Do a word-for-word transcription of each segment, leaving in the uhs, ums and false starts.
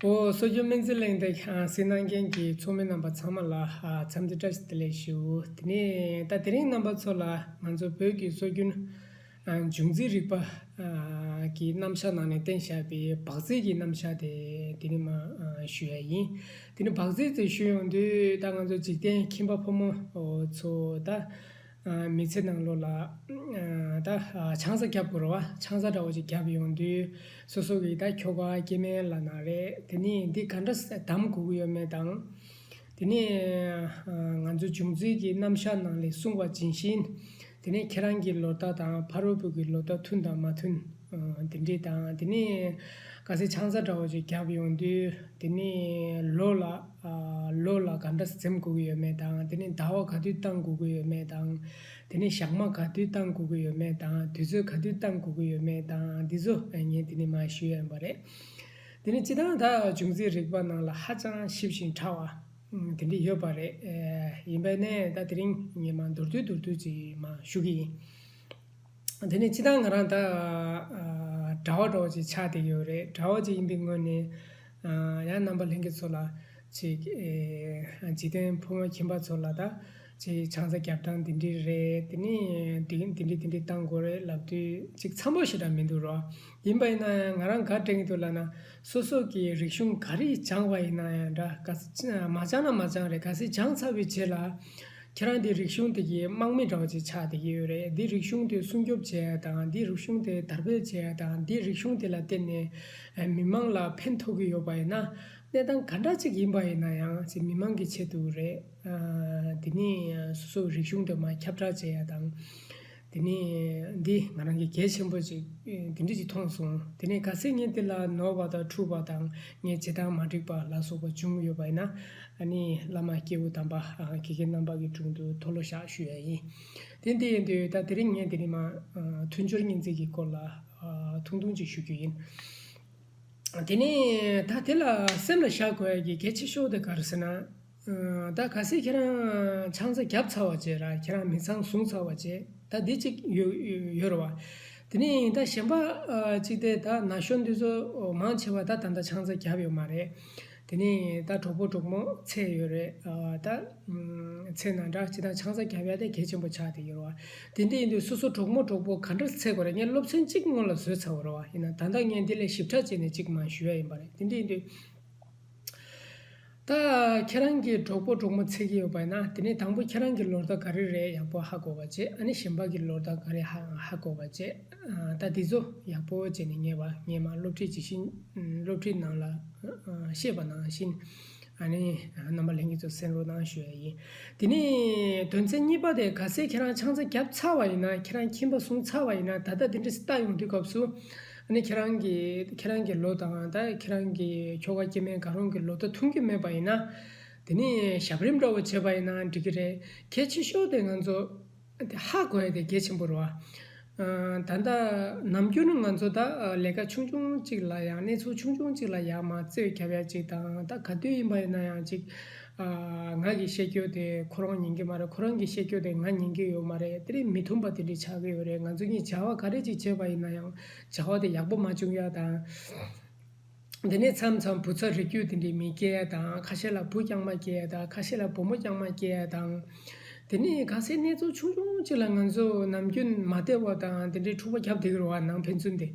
ཨོ། སྲོལ་རྒྱུན་སྨན་རྩིས་གླེང་སྟེགས་གཟིགས་གནང་མཁན་གྱི་ཚོགས་མི་རྣམ་པ་ཚང་མ་ལ་འཚམས་འདྲི་བཀྲ་ཤིས་བདེ་ལེགས་ཞུ། དེ་ནས་ད་དེ་རིང་རྣམ་པ་ཚོ་ལ་ང་ཚོ་བོད་ཀྱི་སྲོལ་རྒྱུན་འབྱུང་རྩིས་རིག་པ་གི་རྣམ་གཞག་ནང་ནས་བསྟན་བཞག་པའི་བག་རྩིས་ཀྱི་རྣམ་གཞག་དེ་དེ་ནས་མར་ཞུ་ཡ་ཡིན། དེ་ནས་བག་རྩིས་དེ་ཞུ་ཡོང་དུས་ད་ང་ཚོ་འཇིག་རྟེན་ཁྱིམ་པ་ཕོ་མོ་ཚོ་ད། མི་ཚེ་ནང་ལོགས་ལ་ད་ཆང་ས་རྒྱབ་དགོས་རེད་བ། ཆང་ས་འདྲ་བོ་ཅིག་རྒྱབ་ཡོང་དུས་སོ་སོ་གི་ད་ཁྱོ་ག་སྐྱེ་དམན་ལབ་ན་རེད། དེ་ནས་འདི་ག་འདྲ་གདམ་དགོས་ཀྱི་ཡོད་མེད་དང་། དེ་ནས་ང་ཚོ་འབྱུང་རྩིས་ཀྱི་རྣམ་གཞག་ནང་ལས་གསུངས་པ་ཇི་བཞིན། དེ་ནས་ཁྱེད་རང་གི་ལོ་ཟླ་དང་ཕ་རོལ་པོ་གི་ལོ་ཟླ་མཐུན་དང་མ་མཐུན། དེ་འདྲས་དང་དེ་ནས་གལ་སྲིད་ཆང་ས་འདྲ་བོ་ཅིག་རྒྱབ་ཡོང་དུས་དེ་ནས་ལོ་ལ་ལོ་ལ་ག་འདྲ་འཛེམ་དགོས་ཀྱི་ཡོད་མེད་དང་དེ་ནས་ཟླ་བ་ག་དུས་བཏང་དགོས་ཀྱི་ཡོད་མེད་དང་། དེ་ནས་ཞག་མ་ག་དུས་བཏང་དགོས་ཀྱི་ཡོད་མེད་དང་དུས་ཚོད་ག་དུས་བཏང་དགོས་ཀྱི་ཡོད་མེད་དང་འདི་ཚོ་ངས་དེ་ནས་མར་ཞུ་ཡ་ཡིན་པ་རེད། དེ་ནས་སྤྱིར་བཏང་ད་འབྱུང་རྩིས་རིག་པ་ནང་ལ་ཧ་ཅང་ཞིབ་ཞིང་ཕྲ་བ་དེ་འདྲས་ཡོད་པ་རེད། ཡིན་པས་ནས་ད་དེ་རིང་ངས་མར་མདོར་བསྡུས་མདོར་བསྡུས་ཅིག་མར་ཞུ་གི་ཡིན། དེ་ནས་སྤྱིར་བཏང་ང་རང་ད་གྲྭ་པ་འདྲ་བོ་ཅིག་ཆགས་བསྡད་ཡོད་རེད། གྲྭ་པ་ཅིག་ཡིན་པའི་ངོས་ནས་ཡང་རྣམ་པ་ལྷན་རྒྱས་ཚོ་ལ་ཅིག་འཇིག་རྟེན་ཕོ་མོ་ཁྱིམ་པ་ཚོ་ལ་ད་ཅིག་ཆང་ས་རྒྱབ་སྟངས་འདི་འདྲས་རེད། དེ་ནས་འདི་འདི་འདྲས་འདི་འདྲས་བཏང་དགོས་རེད་ལབ་དུས་ཅིག་འཚམ་པོ་ཞེ་དྲག་མི་འདུག་རོ། ཡིན་པ་ཡིན་ན་ཡང་ང་རང་ག་དྲན་གྱི་འདུག་ལབ་ན་སོ་སོ་གི་རིག་གཞུང་ག་རེ་སྦྱངས་པ་ཡིན་ན་ཡང་འདྲ། ག་ས་མ་སྦྱངས་ན་མ་སྦྱངས་རེད། གལ་སྲིད་སྦྱངས་ཚར་བའི་རྗེས་ལ། ཁྱེད་རང་འདི་རིག་གཞུང་དེ་གི་དམག་མི་འདྲ་བོ་ཅིག་ཆགས་བསྡད་ཀྱི་ཡོད་རེད། འདི་རིག་གཞུང་དེ་སྲུང་སྐྱོབ་བྱེད་ཡ་དང་འདི་རིག་གཞུང་དེ་དར་སྤེལ་བྱེད་ཡ་དང་འདི་རིག་གཞུང་དེ་ལ་བརྟེན་ནས་མི་མང་ལ་ཕན་ཐོགས་ཀྱི་ཡོད་པ་ཡིན་ན་གནས་སྟངས་ག་འདྲ་ཅིག་ཡིན་པ་ཡིན་ན་ཡང་ཅིག་མི་མང་གི་ཆེད་དུ་རེད། དེ་ནས་སོ་སོའི་རིག་གཞུང་དེ་མར་ཁྱབ་བསྒྲགས་བྱེད་ཡ་དང་། དེ་ནས་འདི་ང་རང་གི་གལ་ཆེན་པོ་ཅིག་དེ་འདྲ་ཅིག་མཐོང་སོང་། དེ་ནས་གལ་སྲིད་ངས་དེ་ལ་ནོར་བ་དང་འཁྲུལ་བ་དང་ངས་བྱེད་སྟངས་མ་འགྲིག་པ་ལ་སོགས་པ་བྱུང་ཡོད་པ་ཡིན་ན། ཨ་ནི་བླ་མ་སྐྱེས་བུ་དམ་པ་དགེ་རྒན་རྣམ་པ་གི་དྲུང་དུ་མཐོལ་ལོ་བཤགས་ཞུ་ཡ་ཡིན། དེ་འདི་ཡིན་དུས་ད་དེ་རིང་ངས་དེ་རིང་མ་མཐུན་སྦྱོར་གཉིས་འཛིན་གྱི་སྐོར་ལ་ཐུང་ཐུང་ཅིག་ཞུ་རྒྱུ་ཡིན། དེ་ནས་ད་དེ་ལ་སེམས་ལ་བཞག་དགོས་ཡ་གི་གལ་ཆེ་ཤོས་དེ་ག་རེ་ཟེར་ན། ད་གལ་སྲིད་ཁྱེད་རང་ཆང་ས་བརྒྱབ་ཚར་བ་བྱས་ར་ཁྱེད་རང་མི་ཚང་བཟུང་ཚར་བ་བྱས་ད་འདི་གཅིག་ཡོད་ཡོད་རེད་བ། དེ་ནས་ད་གཞན་པ་གཅིག་དེ་ད་ན་གཞོན་འདི་ཚོ་མང་ཆེ་བ་ད་ད་ལྟ་ཆང་ས་བརྒྱབ་ཡོད་མ་རེད། དེ་ནས་ད་གྲོགས་པོ་གྲོགས་མོ་འཚོལ་ཡོད་རེད། ད་འཚོལ་ན་འདྲ་ཅི་ད་ཆང་ས་བརྒྱབ་ཡ་དེ་གལ་ཆེན་པོ་ཆགས་བསྡད་ཡོད་རེད་བ། དེ་འདྲ་ཡིན་དུས་སོ་སོ་གྲོགས་མོ་གྲོགས་པོ་ག་འདྲ་འཚོལ་དགོས་རེད། ངས་སློབ་ཚན་གཅིག་སྔོན་ལ་བཟོས་ཚར་བ་རེད་བ། ཡིན་ན་ད་ལྟ་ངས་འདི་ལས་ཞིབ་ཕྲ་བྱས་ནས་གཅིག་མ་ཞུ་ཡ་ཡིན་པ་རེད། དེ་འདྲ་ཡིན་དུས། ད་ཁྱེད་རང་གི་གྲོགས་པོ་གྲོགས་མོ་འཚོལ་གྱི་ཡོད་པ་ཡིན་ན་དེ་ནས་དང་པོ་ཁྱེད་རང་གི་ལོ་ཟླ་ག་རེ་རེད་ཡག་པོ་ཧ་གོ་བ་བྱེད། ཨ་ནི་གཞན་པ་གི་ལོ་ཟླ་ག་རེ་ཧ་ཧ་གོ་བ་བྱེད། ད་འདི་ཚོ་ཡག་པོ་བྱས་ནས་ངས་བ་ངས་མ་སློབ་ཁྲིད་ཇི་བཞིན་སློབ་ཁྲིད་ནང་ལ་བཤད་པ་ནང་བཞིན་ཨ་ནི་རྣམ་པ་ལྷན་རྒྱས་ཚོ་གསན་རོགས་གནང་ཞུ་ཡ་ཡིན། དེ་ནས་དོན་ཚན་གཉིས་པ་དེ་གལ་སྲིད་ཁྱེད་རང་ཆང་ས་བརྒྱབ་ཚར་བ་ཡིན་ན་ཁྱེད་རང་ཁྱིམ་པ་བཟུང་ཚར་བ་ཡིན་ན་ད་ལྟ་འདི་འདྲ་ལྟ་ཡོང་དུས་སྐབས་སུ། ཨ་ནི་ཁྱེད་རང་གི་ཁྱེད་རང་གི་ལོ་དང་ད་ཁྱེད་རང་གི་ཁྱོ་ག་སྐྱེ་དམན་གང་རུང་གི་ལོ་ཟླ་མཐུན་གྱི་མེད་པ་ཡིན་ན། དེ་ནི་ཞབས་རིམ་འདྲ་བོ་བྱས་པ་ཡིན་ན་འགྲིག་གི་རེད། གལ་ཆེ་ཤོས་དེ་ང་ཚོ་དེ་ཧ་གོ་ཡ་དེ་གལ་ཆེན་པོ་རེད་བ། ད་ལྟ་ནམ་རྒྱུན་ང་ཚོ་ད་ལས་ཀ་ཆུང་ཆུང་གཅིག་ལ་ཡང་གནས་ཚུལ་ཆུང་ཆུང་གཅིག་ལ་ཡང་མ་རྩོད་རྒྱབ་ཡ་གཅིག་དང་ད་ག་དུས་ཡིན་པ་ཡིན་ན་ཡང་གཅིག་ང་གིས་བཤད་རྒྱུ་དེ་ཁོ་རང་ཉན་གྱི་མ་རེད། ཁོ་རང་གིས་བཤད་རྒྱུ་དེ་ང་ཉན་གྱི་ཡོད་མ་རེད། དེ་རིང་མི་མཐུན་པ་དེ་འདྲ་ཆགས་ཀྱི་ཡོད་རེད། ང་ཚོ་གཉིས་བྱ་བ་ག་རེ་ཅིག་བྱས་པ་ཡིན་ན་ཡང་བྱ་བ་དེ་ཡག་པོ་མ་བྱུང་ཡ་དང་། དེ་ནས་མཚམས་མཚམས་བུ་ཚ་རིགས་རྒྱུད་དེ་འདྲའི་མི་སྐྱེ་ཡ་དང་། ཁ་ཤས་ལ་བུ་རྐྱང་མ་སྐྱེ་ཡ་དང་། ཁ་ཤས་ལ་བུ་མོ་རྐྱང་མ་སྐྱེ་ཡ་དང་། དེ་ནས་ག་སའི་གནས་ཚུལ་ཆུང་ཆུང་ཅིག་ལ་ང་ཚོ་ནམ་རྒྱུན་མ་བདེ་བ་དང་དེ་འདྲའི་འཁྲུག་པ་རྒྱབ་བསྡད་ཀྱི་རེད་བ། ནང་ཕན་ཚུན་དེ།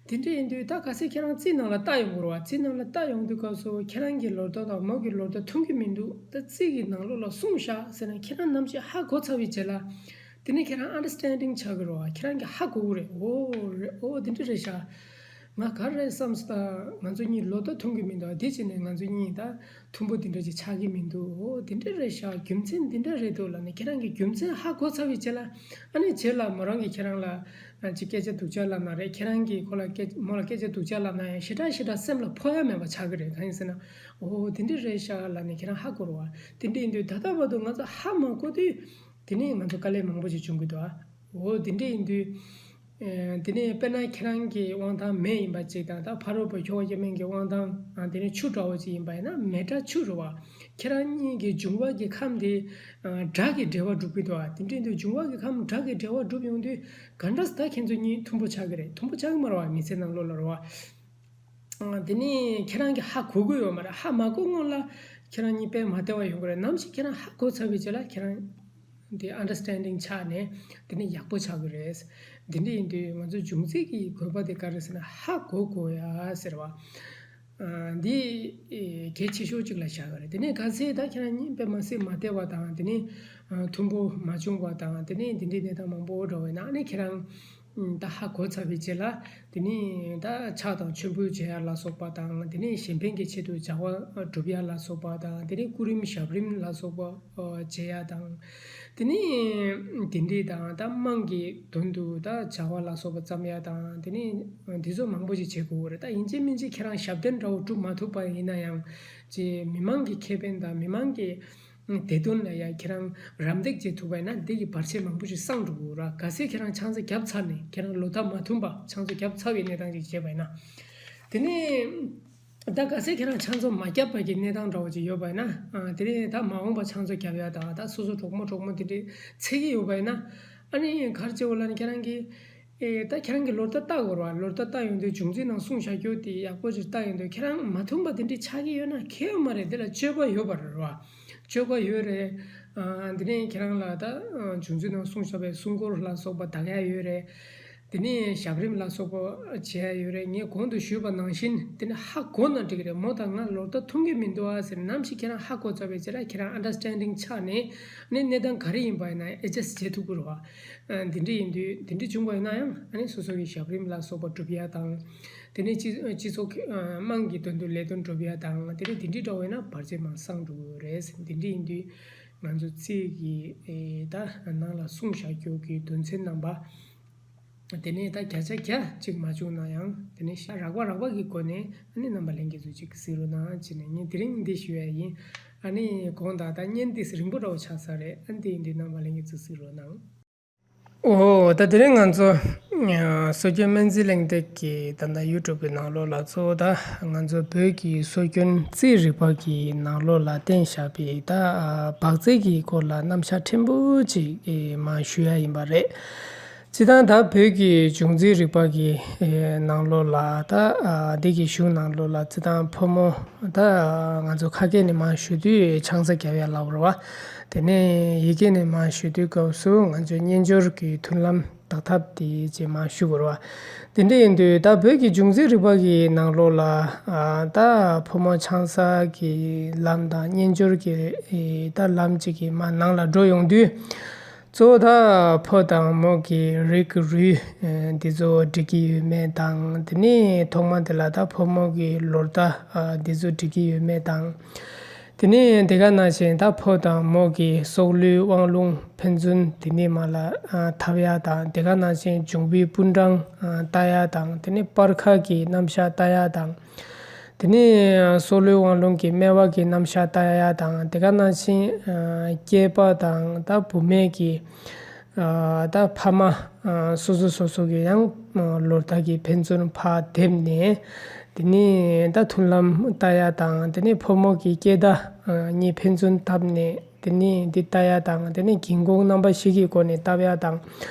དེ་འདྲ་ཡིན་དུས་ད་ག་སེ་ཁྱེད་རང་རྩིས་ནང་ལ་ལྟ་ཡོང་དགོས་རེད་བ། རྩིས་ནང་ལ་ལྟ་ཡོང་དུས་སྐབས་སུ་ཁྱེད་རང་གི་ལོ་ཟླ་དང་མོ་གི་ལོ་ཟླ་མཐུན་གྱི་མི་འདུག་ད་རྩིས་ཀྱི་ནང་ལོགས་ལ་གསུངས་བཞག་ཟེར་ན་ཁྱེད་རང་ནམ་ཞིག་ཧ་གོ་ཚར་བའི་རྗེས་ལ། དེ་ནས་ཁྱེད་རང་understanding་ཆགས་ཀྱི་རེད་བ། ཁྱེད་རང་གིས་ཧ་གོ་གི་རེད། འོ་རེད། འོ་དེ་འདྲ་རེད་ཤག་ང་ག་རེ་རེད་བསམ་སོང་། ད་ང་ཚོ་གཉིས་ལོ་ཟླ་མཐུན་གྱི་མི་འདུག་དེ་བྱས་ནས་ང་ཚོ་གཉིས་ད། མཐུན་པོ་དེ་འདྲ་ཅིག་ཆགས་ཀྱི་མི་འདུག་འོ་དེ་འདྲ་རེད་ཤག་རྒྱུ་མཚན་འདི་འདྲ་རེད་འདུག་ལབ་ནས་ཁྱེད་རང་གིས་རྒྱུ་མཚན་ཧ་གོ་ཚར་བའི་རྗེས་ལ། ཨ་ནི་རྗེས་ལ་མོ་རང་གིས་ཁྱེད་རང་ལ་ཅིག་སྐད་ཆ་སྡུག་ཅག་ལབ་ན་རེད། ཁྱེད་རང་གིས་ཁོ་ལ་སྐད་མོ་ལ་སྐད་ཆ་སྡུག་ཅག་ལབ་ན་ཡང་ཞེ་དྲག་ཞེ་དྲག་སེམས་ལ་ཕོག་ཡ་མེད་པ་ཆགས་ཀྱི་རེད། གང་ཡིན་ཟེར་ན། འོ་དེ་འདྲ་རེད་ཤག་ལབ་ནས་ཁྱེད་རང་ཧ་གོ་རེད་བ། དེ་འདྲ་ཡིན་དུས་ད་ལྟ་བར་དུ་ང་ཚོ་ཧ་མ་གོ་དུས། དེ་ནས་ང་ཚོ་དཀའ་ལས་མང་པོ་ཞིག་བྱུང་གི་འདུག་ཨ། འོ་དེ་འདྲ་ཡིན་དུས། དེ་ནས་དཔེར་ན་ཁྱེད་རང་གི་དབང་ཐང་མེ་ཡིན་པ་ཅིག་དང་ད་ཕ་རོལ་པོ་ཁྱོ་ག་སྐྱེ་དམན་གྱི་དབང་ཐང་དེ་ནས་ཆུ་འདྲ་བོ་ཅིག་ཡིན་པ་ཡིན་ན་མེ་དྲག་ཆུ་རེད་བ། ཁྱེད་རང་གཉིས་ཀྱི་འབྱུང་བ་གི་ཁམས་དེ་དགྲ་གི་འབྲེལ་བ་སྒྲུབ་ཀྱི་འདུག་བ། དེ་འདྲ་ཡིན་དུས་འབྱུང་བ་གི་ཁམས་དགྲ་གི་འབྲེལ་བ་སྒྲུབ་ཡོང་དུས་ག་འདྲ་ད་ཁྱེད་ཚོ་གཉིས་མཐུན་པོ་ཆགས་ཀྱི་རེད། མཐུན་པོ་ཆགས་ཀྱི་མ་རེད་བ། མི་ཚེ་ནང་ལོགས་ལ་རེད་བ། དེ་ནས་ཁྱེད་རང་གིས་ཧ་གོ་གི་ཡོད་མ་རེད། ཧ་མ་གོ་སྔོན་ལ་ཁྱེད་རང་གཉིས་དཔེ་མ་བདེ་བ་ཡོང་གི་རེད། ནམ་ཞིག་ཁྱེད་རང་ཧ་གོ་ཚར་བའི་རྗེས་ལ་ཁྱེད་རང་དེ་ཨན་ཌར་སི་ཊན་ཌིང་ཆགས་ནས་དེ་ནས་ཡག་པོ་ཆགས་གི་རེད། དེ་འདྲ་ཡིན་དུས་ང་ཚོ་འབྱུང་རྩིས་ཀྱི་དགོས་པ་དེ་ག་རེ་ཟེར་ན་ཧ་གོ་དགོས་ཡ་ཟེར་བ། འདི་གལ་ཆེ་ཤོས་གཅིག་ལ་བཞག་ཡོད་རེད། དེ་ནས་གལ་སྲིད་ད་ཁྱེད་རང་གཉིས་དཔེ་མ་སྲིད་མ་བདེ་བ་དང་དེ་ནས་མཐུན་པོ་མ་བྱུང་བ་དང་དེ་ནས་འདི་འདྲའི་གནས་སྟངས་མང་པོ་འགྲོ་བས་ན་ཨ་ནི་ཁྱེད་རང་ད་ཧ་གོ་ཚར་བའི་རྗེས་ལ་དེ་ནས་ད་ཕྱག་དང་མཆོད་འབུལ་བྱེད་ཡ་ལ་སོགས་པ་དང་དེ་ནས་གཞན་ཕན་གྱི་ཆེད་དུ་བྱ་བ་སྒྲུབ་ཡ་ལ་སོགས་པ་དང་དེ་ནས་སྐུ་རིམ་ཞབས་རིམ་ལ་སོགས་པ་བྱེད་ཡ་དང་། དེ་ནས་དེ་འདྲའི་དང་ད་དམངས་ཀྱི་དོན་དུ་ད་བྱ་བ་ལ་སོགས་པ་བརྩམ་ཡ་དང་དེ་ནས་འདི་ཚོ་མང་པོ་ཞིག་བྱེད་དགོས་རེད། ད་ཡིན་གཅིག་མིན་གཅིག་ཁྱེད་རང་ཞབས་བརྟན་འདྲ་བོ་སྒྲུབ་མ་ཐུབ་པ་ཡིན་ན་ཡང་ཅེས་མི་མང་གི་ཁེ་ཕན་དང་མི་མང་གི་བདེ་དོན་ལ་ཡང་ཁྱེད་རང་རམ་འདེགས་བྱེད་ཐུབ་པ་ཡིན་ན་འདི་གི་བར་ཆད་མང་པོ་ཞིག་སངས་འགྲོ་གི་རེད། གལ་སྲིད་ཁྱེད་རང་ཆང་ས་བརྒྱབ་ཚར་ནས་ཁྱེད་རང་ལོ་ཟླ་མ་མཐུན་པ་ཆང་ས་བརྒྱབ་ཚར་བའི་གནས་སྟངས་ཅིག་བྱས་པ་ཡིན་ན་དེ་ནས། ད་གལ་སྲིད་ཁྱེད་རང་ཕྱག་མཛོད་མ་བརྒྱབ་པ་གི་གནས་སྟངས་འདྲ་བོ་ཅིག་ཡོད་པ་ཡིན་ན། ཨ། དེ་ནས་ད་མ་འོངས་པ་ཕྱག་མཛོད་བརྒྱབ་ཡ་དང་ད་སོ་སོ་གྲོགས་མོ་གྲོགས་མོ་དེ་འདྲའི་འཚོལ་གྱི་ཡོད་པ་ཡིན་ན། ཨ་ནི་ག་རེ་བྱེད་དགོས་ལབ་ན་ཁྱེད་རང་གིས། ཨེ། ད་ཁྱེད་རང་གིས་ལོ་ཟླ་བལྟ་དགོས་རེད་བ། ལོ་ཟླ་བལྟ་ཡོང་དུས་འབྱུང་རྩིས་ནང་གསུངས་བཞག་རྒྱུ་དེ་ཡག་པོ་ཅིག་བལྟ་ཡོང་དུས་ཁྱེད་རང་མ་མཐུན་པ་དེ་འདྲའི་ཆགས་ཀྱི་ཡོད་ན་ཁྱད་ཡོད་མ་རེད། དེ་ལ་དཔྱོད་པ་ཡོད་པ་རེད་བ། དཔྱོད་པ་ཡོད་རེད། ཨ། དེ་ནས་ཁྱེད་རང་ལ་ད་འབྱུང་རྩིས་ནང་གསུངས་བཞག་པའི་སྲུང་འཁོར་ལ་སོགས་པ་གདགས་ཡ་ཡོད་རེད། དེ་ནས་ཞབས་རིམ་ལ་སོགས་པ་བྱེད་ཡ་ཡོད་རེད། ངས་གོང་དུ་ཞུས་པ་ནང་བཞིན་དེ་ནི་ཧ་གོ་ན་འགྲིག་གི་རེད། མོ་དང་ང་ལོ་ཟླ་མཐུན་གྱི་མི་འདུག་ཨ་ཟེར་ནམ་ཞིག་ཁྱེད་རང་ཧ་གོ་ཚར་བའི་རྗེས་ལ་ཁྱེད་རང་ཨན་ཌར་སི་ཊན་ཌིང་ཆགས་ནས་ནི་གནས་སྟངས་ག་རེ་ཡིན་པ་ཡིན་ན་ཨེ་ཌི་ཇ་སི་ཊི་བྱེད་ཐུབ་ཀྱི་རེད་བ། ཨ། འདི་འདྲ་ཡིན་དུས་འདི་འདྲ་བྱུང་བ་ཡིན་ན་ཡང་ཨ་ནི་སོ་སོ་གི་ཞབས་རིམ་ལ་སོགས་པ་སྒྲུབ་ཡ་དང་། དེ་ནས་སྤྱི་སྤྱི་ཚོགས་ཀྱི་ཨ། དམངས་ཀྱི་དོན་དུ་ལས་དོན་སྒྲུབ་ཡ་དང་དེ་ནས་འདི་འདྲའི་འདྲ་བ་ཡིན་ན་བར་ཆད་མར་སངས་འགྲོ་གི་རེད། འདི་འདྲ་ཡིན་དུས་ང་ཚོ་རྩིས་ཀྱི་ཨེ། ད་ནང་ལ་གསུངས་བཞག་རྒྱུ་གི་དོན་ཚན་རྣམ་པ། དེ་ནས་ད་བརྒྱ་ཆ་བརྒྱ་གཅིག་མ་བྱུང་ན་ཡང་དེ་ནས་ཤ་རགས་པ་རགས་པ་གི་སྒོ་ནས་ཨ་ནི་རྣམ་པ་ལྷན་རྒྱས་ཚོ་གཅིག་གཟིགས་རོགས་གནང་བྱས་ནས་ངས་དེ་རིང་འདི་ཞུ་ཡ་ཡིན། ཨ་ནི་གོང་དག་ད་བརྙན་འདི་རིང་པོ་འདྲ་བོ་ཆགས་ས་རེད། ཨ་ནི་དེ་ཡིན་དུས་རྣམ་པ་ལྷན་རྒྱས་ཚོ་གཟིགས་རོགས་གནང་། ཨོ། ད་དེ་རིང་ང་ཚོ་ཨ། སྲོལ་རྒྱུན་སྨན་རྩིས་གླེང་སྟེགས་ཀྱི་ད་ལྟ་ཡུ་ཊུབ་ཀྱི་ནང་ལོགས་ལ་གཙོ་བོ་ད་ང་ཚོ་བོད་ཀྱི་སྲོལ་རྒྱུན་རྩིས་རིག་པ་གི་ནང་ལོགས་ལ་བསྟན་བཞག་པའི་ད་ཨ། བག་རྩིས་ཀྱི་སྐོར་ལ་རྣམ་གཞག་ཕྲན་བུ་ཅིག་ཨེ། མར་ཞུ་ཡ་ཡིན་པ་རེད། སྤྱིར་བཏང་ད་བོད་ཀྱི་འབྱུང་རྩིས་རིག་པ་གི་ཨེ། ནང་ལོགས་ལ་ད་ཨ། འདི་གི་གཞུང་ནང་ལོགས་ལ་སྤྱིར་བཏང་ཕོ་མོ་ད་ང་ཚོ་ཁ་སྐད་ནས་མར་ཞུ་དུས་ཆང་ས་བརྒྱབ་ཡ་ལབ་རེད་བ། དེ་ནས་ཡི་གེ་ནས་མར་ཞུ་དུས་སྐབས་སུ་ང་ཚོས་གཉེན་སྦྱོར་གྱི་མཐུན་ལམ་འདག་ཐབས་དེ་ཅེས་མར་ཞུ་དགོས་རེད་བ། དེ་འདྲ་ཡིན་དུས་ད་བོད་ཀྱི་འབྱུང་རྩིས་རིག་པ་གི་ནང་ལོགས་ལ་ཨ། ད་ཕོ་མོ་ཆང་ས་གི་ལམ་དང་གཉེན་སྦྱོར་གྱི་ཨེ། ད་ལམ་ཅིག་གི་མར་ནང་ལ་འགྲོ་ཡོང་དུས། གཙོ་བོ་ད་ཕོ་དང་མོ་གི་རིགས་རུས་འདི་ཚོ་འགྲིག་གི་ཡོད་མེད་དང་དེ་ནས་ཐོག་མ་དེ་ལ་ད་ཕོ་མོ་གི་ལོ་ཟླ་འདི་ཚོ་འགྲིག་གི་ཡོད་མེད་དང་། དེ་ནས་དེ་ག་ནང་བཞིན་ད་ཕོ་དང་མོ་གི་སྲོག་ལུས་དབང་ལུང་ཕན་ཚུན་དེ་ནས་མར་ལ་འཐབ་ཡ་དང་དེ་ག་ནང་བཞིན་འབྱུང་པོའི་སྤུན་གྲངས་ལྟ་ཡ་དང་དེ་ནས་སྤར་ཁ་གི་རྣམ་གཞག་ལྟ་ཡ་དང་། དེ་ནས་སྲོག་ལུས་དབང་ལུང་གི་སྨེ་བ་གི་རྣམ་གཞག་ལྟ་ཡ་དང་དེ་ག་ནང་བཞིན་སྐྱེས་པ་དང་ད་བུད་མེད་ཀྱི་ད་ཕ་མ་སོ་སོ་སོ་སོ་གི་ཡང་ལོ་ཟླ་གི་ཕན་ཚུན་ཕར་བསྡེབས་ནས་དེ་ནས་ད་མཐུན་ལམ་ལྟ་ཡ་དང་དེ་ནས་ཕོ་མོ་གི་སྐྱེ་ཟླ་གཉིས་ཕན་ཚུན་བསྡེབས་ནས། དེ་ནས་འདི་ལྟ་ཡ་དང་དེ་ནས་རྒྱུན་གོང་རྣམ་པ་བཞི་གི་སྒོ་ནས་བསྡེབ་ཡ་དང་།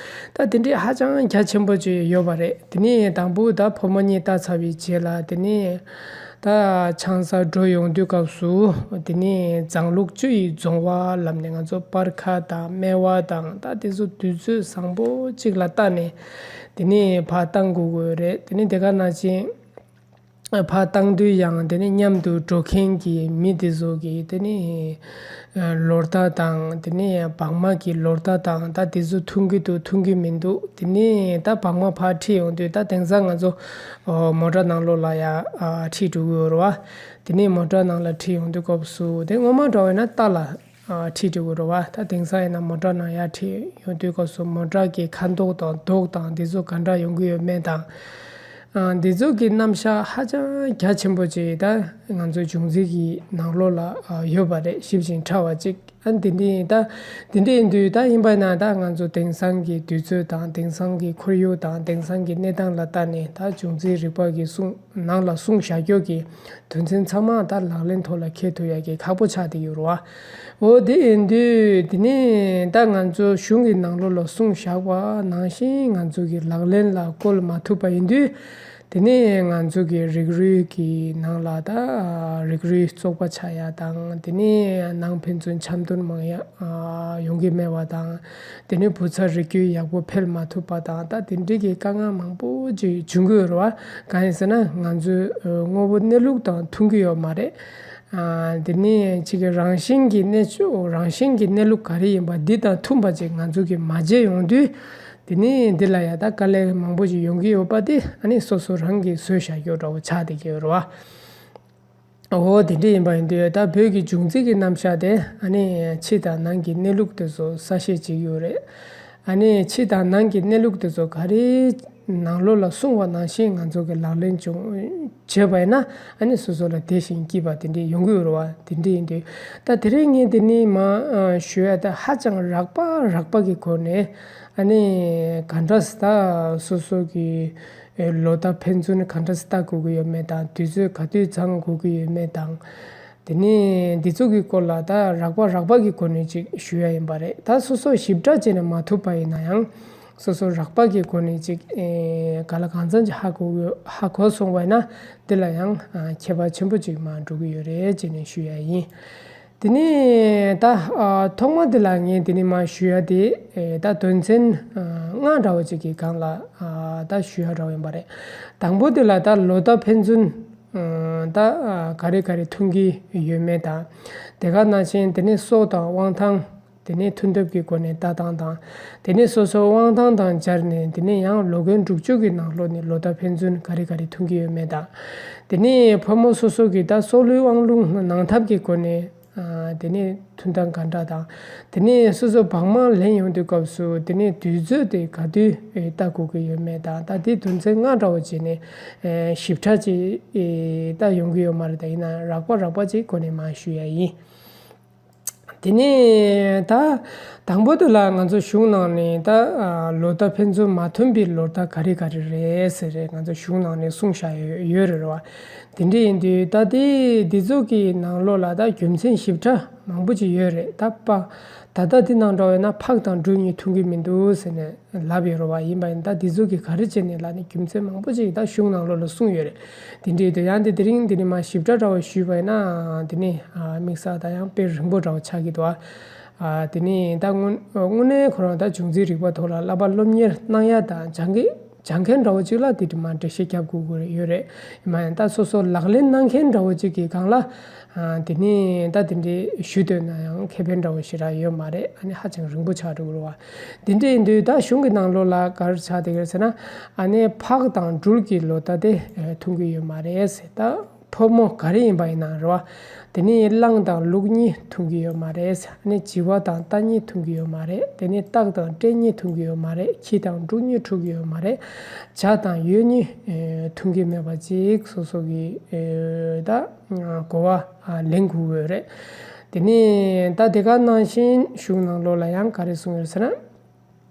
ད་དེ་འདྲའི་ཧ་ཅང་རྒྱ་ཆེན་པོ་ཅིག་ཡོད་པ་རེད། དེ་ནས་དང་པོ་ད་ཕོ་མོ་གཉིས་ལྟ་ཚར་བའི་རྗེས་ལ་དེ་ནས་ད་ཆང་ས་འགྲོ་ཡོང་དུས་སྐབས་སུ་དེ་ནས་རྫོང་ལུགས་བཅུ་ཡི་རྫོང་བ་ལབ་ནས་ང་ཚོ་སྤར་ཁ་དང་སྨེ་བ་དང་ད་དེ་ཚོ་དུས་ཚོད་བཟང་པོ་ཅིག་ལ་ལྟ་ནས་དེ་ནས་ཕར་བཏང་དགོས་ཀྱི་ཡོད་རེད། དེ་ནས་དེ་ག་ནང་བཞིན། ཕར་བཏང་དུས་ཡང་དེ་ནས་མཉམ་དུ་འགྲོ་མཁན་གྱི་མི་དེ་ཚོ་གི་དེ་ནས་ལོ་ཟླ་དང་དེ་ནས་བག་མ་གི་ལོ་ཟླ་དང་ད་དེ་ཚོ་མཐུན་གྱི་འདུག་མཐུན་གྱི་མི་འདུག་དེ་ནས་ད་བག་མ་ཕར་ཁྲིད་ཡོང་དུས་ད་དེང་སང་ང་ཚོ་མོ་ཊ་ནང་ལོགས་ལ་ཡ་ཁྲིད་འགྲོ་གི་ཡོད་རེད་བ། དེ་ནས་མོ་ཊ་ནང་ལ་ཁྲིད་ཡོང་དུས་སྐབས་སུ་དེ་སྔོན་མ་འདྲ་བས་ན་རྟ་ལ་ཨ། ཁྲིད་འགྲོ་གི་རེད་བ། ད་དེང་སང་ཡིན་ན་མོ་ཊ་ནང་ཡར་ཁྲིད་ཡོང་དུས་སྐབས་སུ་མོ་ཊ་གི་ཁ་མདོག་དང་མདོག་དང་འདི་ཚོ་ག་འདྲ་ཡོང་གི་ཡོད་མེད་དང་། ཨ། འདི་ཚོ་གི་རྣམ་གཞག་ཧ་ཅང་རྒྱ་ཆེན་པོ་ཅིག་ད་ང་ཚོའི་འབྱུང་རྩིས་ཀྱི་ནང་ལོགས་ལ་ཨ། ཡོད་པ་རེད། ཞིབ་ཅིང་ཕྲ་བ་ཅིག་ཨ། འདི་འདྲ་ཡིན་ད། འདི་འདྲ་ཡིན་དུས་ད་ཡིན་པ་ན་ད་ང་ཚོ་དེང་སང་གི་དུས་ཚོད་དང་དེང་སང་གི་ཁོར་ཡུག་དང་དེང་སང་གི་གནས་སྟངས་ལ་ལྟ་ནས་ད་འབྱུང་རྩིས་རིག་པ་གི་གསུང་ནང་ལ་གསུངས་བཞག་རྒྱུ་གི་དོན་ཚན་ཚང་མ་ད་ལག་ལེན་ཐོག་ལ་འཁེལ་ཐུབ་ཡ་གི་ཁག་པོ་ཆགས་བསྡད་ཡོད་རེད་བ། འོ་དེ་ཡིན་དུས་དེ་ནས་ད་ང་ཚོ་གཞུང་གི་ནང་ལོགས་ལ་གསུངས་བཞག་པ་ནང་བཞིན་ང་ཚོ་གི་ལག་ལེན་ལ་བཀོལ་མ་ཐུབ་པ་ཡིན་དུས་ དེ་ནས་ང་ཚོ་གི་རིགས་རུས་ཀྱི་ནང་ལ་ད་རིགས་རུས་བཙོག་པ་ཆགས་ཡ་དང་། དེ་ནས་ནང་ཕན་ཚུན་འཆམ་མཐུན་མང་ཡ་ཡོང་གི་མེད་པ་དང་། དེ་ནས་བུ་ཚ་རིགས་རྒྱུད་ཡག་པོ་འཕེལ་མ་ཐུབ་པ་དང་། ད་དེ་འདྲའི་གི་དཀའ་ངལ་མང་པོ་ཅིག་འབྱུང་གི་ཡོད་རེད་བ། གང་ཡིན་ཟེར་ན་ང་ཚོའི་དངོས་པོ་གནས་ལུགས་དང་མཐུན་གྱི་ཡོད་མ་རེད། དེ་ནས་ཅིག་གི་རང་བཞིན་གྱི་གནས་ཆོས་རང་བཞིན་གྱི་གནས་ལུགས་ག་རེ་ཡིན་པ་འདི་དང་མཐུན་པ་ཅིག་ང་ཚོ་གིས་མ་བྱས་ཡོང་དུས། དེ་ནས་འདི་ལ་ཡ་ད་དཀའ་ལས་མང་པོ་ཞིག་ཡོང་གི་ཡོད་པ་དེ་ཨ་ནི་སོ་སོ་རང་གིས་བཟོས་བཞག་རྒྱུ་འདྲ་བོ་ཆགས་བསྡད་ཀྱི་ཡོད་རེད་བ། འོ་དེ་འདྲ་ཡིན་པ་ཡིན་དུས་ད་བོད་ཀྱི་འབྱུང་རྩིས་ཀྱི་རྣམ་གཞག་དེ་ཨ་ནི་ཕྱི་དང་ནང་གི་གནས་ལུགས་དེ་ཚོ་གསལ་བཤད་བྱེད་ཀྱི་ཡོད་རེད། ཨ་ནི་ཕྱི་དང་ནང་གི་གནས་ལུགས་དེ་ཚོ་ག་རེ་ནང་ལོགས་ལ་གསུངས་པ་ནང་བཞིན་ང་ཚོ་གི་ལག་ལེན་བྱུང་བྱས་པ་ཡིན་ན། ཨ་ནི་སོ་སོ་ལ་དེ་བཞིན་སྐྱིད་པ་དེ་འདྲ་ཡོང་གི་ཡོད་རེད་བ། དེ་འདྲ་ཡིན་དུས་ད་དེ་རིང་ངས་དེ་ནས་མ་ཞུ་ཡ་ད་ཧ་ཅང་རགས་པ་རགས་པ་གི་སྒོ་ནས། ཨ་ནི་ག་འདྲ་ཟེར་ད་སོ་སོ་གི་ཨེ་ལོ་ཟླ་ཕན་ཚུན་ག་འདྲ་ཟེར་ལྟ་དགོས་ཀྱི་ཡོད་མེད་དང་། དུས་ཚོད་ག་དུས་ཚང་དགོས་ཀྱི་ཡོད་མེད་དང་། དེ་ནས་འདི་ཚོ་གི་སྐོར་ལ་ད་རགས་པ་རགས་པ་གི་སྒོ་ནས་ཅིག་ཞུ་ཡ་ཡིན་པ་རེད། ད་སོ་སོ་ཞིབ་ཕྲ་བྱས་ནས་མ་ཐུབ་པ་ཡིན་ན་ཡང་། སོ་སོ་རགས་པ་གི་སྒོ་ནས་ཅིག་ཨེ་ག་ལ་གང་འཚམ་ཅིག་ཧ་གོ་ཧ་གོ་སོང་བ་ཡིན་ན། འདི་ལ་ཡང་ཨ་ཁྱད་པར་ཆེན་པོ་ཅིག་མར་འགྲོ་གི་ཡོད་རེད་ཅེས་ནས་ཞུ་ཡ་ཡིན། དེ་ནས་ད་ཨ་ཐོག་མ་དེ་ལ་ངས་དེ་ནས་མར་ཞུ་ཡ་དེ་ཨེ་ད་དོན་ཚན་ཨ་ལྔ་འདྲ་བོ་ཅིག་གི་སྒང་ལ་ཨ་ད་ཞུ་ཡ་འདྲ་བོ་ཡིན་པ་རེད། དང་པོ་དེ་ལ་ད་ལོ་ཟླ་ཕན་ཚུན་ཨ་ད་ཨ་ག་རེ་ག་རེ་མཐུན་གྱི་ཡོད་མེད་དང་། དེ་ག་ནང་བཞིན་དེ་ནས་སྲོག་དང་དབང་ཐང་། དེ་ནས་མཐུན་ཐབས་ཀྱི་སྒོ་ནས་ལྟ་སྟངས་དང་། དེ་ནས་སོ་སོའི་དབང་ཐང་དང་སྦྱར་ནས་དེ་ནས་ཡང་ལོ་རྒན་དྲུག་ཅུ་གི་ནང་ལོགས་ནས་ལོ་ཟླ་ཕན་ཚུན་ག་རེ་ག་རེ་མཐུན་གྱི་ཡོད་མེད་དང་། དེ་ནས་ཕོ་མོ་སོ་སོ་གི་ད་སྲོག་བླུའི་དབང་ལུང་གནང་ཐབས་ཀྱི་སྒོ་ནས་ཨ་དེ་ནས་མཐུན་ཐང་ག་འདྲ་དང་། དེ་ནས་སོ་སོ་བག་མ་ལེན་ཡོང་དུས་སྐབས་སུ་དེ་ནས་དུས་ཚོད་དེ་ག་དུས་ཨེ་ལྟ་དགོས་ཀྱི་ཡོད་མེད་དང་། ད་དེ་དོན་ཚན་ལྔ་འདྲ་བོ་བྱས་ནས་ཨེ་ཞིབ་ཕྲ་ཅིག་ཨེ་ལྟ་ཡོང་གི་ཡོད་མ་རེད། ད་ཡིན་ན་རགས་པ་རགས་པ་ཅིག་སྒོ་ནས་མར་ཞུ་ཡ་ཡིན། དེ་ནས་ད་དང་པོ་དེ་ལ་ང་ཚོ་གཞུང་ནང་ནས་ད་ཨ་ལོ་ཟླ་ཕན་ཚུན་མ་མཐུན་པའི་ལོ་ཟླ་ག་རེ་ག་རེ་རེད་ཟེར་རེད། ང་ཚོ་གཞུང་ནང་ནས་གསུངས་བཞག་ཡོད་ཡོད་རེད་བ། དེ་འདྲ་ཡིན་དུས་ད་དེ་འདི་ཚོ་གི་ནང་ལོགས་ལ་ད་རྒྱུ་མཚན་ཞིབ་ཕྲ་མང་པོ་ཅིག་ཡོད་རེད། ད་པ་ད་ལྟ་འདི་ནང་འདྲ་བས་ན་ཕག་དང་འབྲུ་གཉིས་མཐུན་གྱི་མི་འདུག་ཟེར་ནས། ལབ་ཡོད་རེད་བ། ཡིན་པ་ཡིན་ད་འདི་ཚོ་གི་ག་རེ་བྱས་ནས་ལབ་ནས་རྒྱུ་མཚན་མང་པོ་ཅིག་ད་གཞུང་ནང་ལོགས་ལ་གསུངས་ཡོད་རེད། དེ་འདྲའི་དུས་ཡང་དེ་དེ་རིང་འདི་ནས་མ་ཞིབ་ཕྲ་འདྲ་བོ་ཞུས་པ་ཡིན་ན་དེ་ནས་ཨ་དམིགས་བསལ་ད་ཡང་དཔེ་རིང་པོ་འདྲ་བོ་ཆགས་ཀྱི་འདུག་ཨ། དེ་ནས་ད་དངོས་དངོས་གནས་ཁོ་རང་ད་འབྱུང་རྩིས་རིག་པ་ཐོག་ལ་བསླབ་པ་སློབ་གཉེར་གནང་ཡ་དང་སྦྱང་གི་སྦྱང་མཁན་འདྲ་བོ་ཅིག་ལ་དེ་དྲི་མ་འགྲེལ་བཤད་རྒྱབ་དགོས་ཀྱི་ཡོད་རེད། ཡིན་པ་ཡིན་ད་སོ་སོ་ལག་ལེན་གནང་མཁན་འདྲ་བོ་ཅིག་གི་སྒང་ལ། ཨ་དེ་ནས་ད་དེ་འདྲའི་ཞུ་འདོད་ན་ཡང་ཁེ་ཕན་འདྲ་བོ་ཞེ་དྲག་ཡོད་མ་རེད། ཨ་ནི་ཧ་ཅང་རིང་པོ་ཆགས་འགྲོ་གི་རེད་བ། དེ་འདྲ་ཡིན་དུས་ད་གཞུང་གི་ནང་ལོགས་ལ་ག་རེ་ཆགས་བསྡད་ཀྱི་རེད་ཟེར་ན། ཨ་ནི་ཕག་དང་སྦྲུལ་གྱི་ལོ་ཟླ་དེ་མཐུན་གྱི་ཡོད་མ་རེད་ཟེར། ད་ཕོ་མོ་ག་རེ་ཡིན་པ་ཡིན་ན་རེད་བ། དེ་ནས་གླང་དང་ལུག་གཉིས་མཐུན་གྱི་ཡོད་མ་རེད་ཟེར། ཨ་ནི་བྱི་བ་དང་རྟ་གཉིས་མཐུན་གྱི་ཡོད་མ་རེད། དེ་ནས་སྟག་དང་སྤྲེལ་གཉིས་མཐུན་གྱི་ཡོད་མ་རེད། ཁྱི་དང་འབྲུག་གཉིས་འཁྲུག་གི་ཡོད་མ་རེད། བྱ་དང་ཡོས་གཉིས་མཐུན་གྱི་མེད་པ་ཅིག་སོ་སོ་གི་ད། གོ་བ་ལེན་དགོས་ཀྱི་ཡོད་རེད། དེ་ནས་ད་དེ་ག་ནང་བཞིན་གཞུང་ནང་ལོགས་ལ་ཡང་ག་རེ་གསུངས་ཡོད་ཟེར་ན།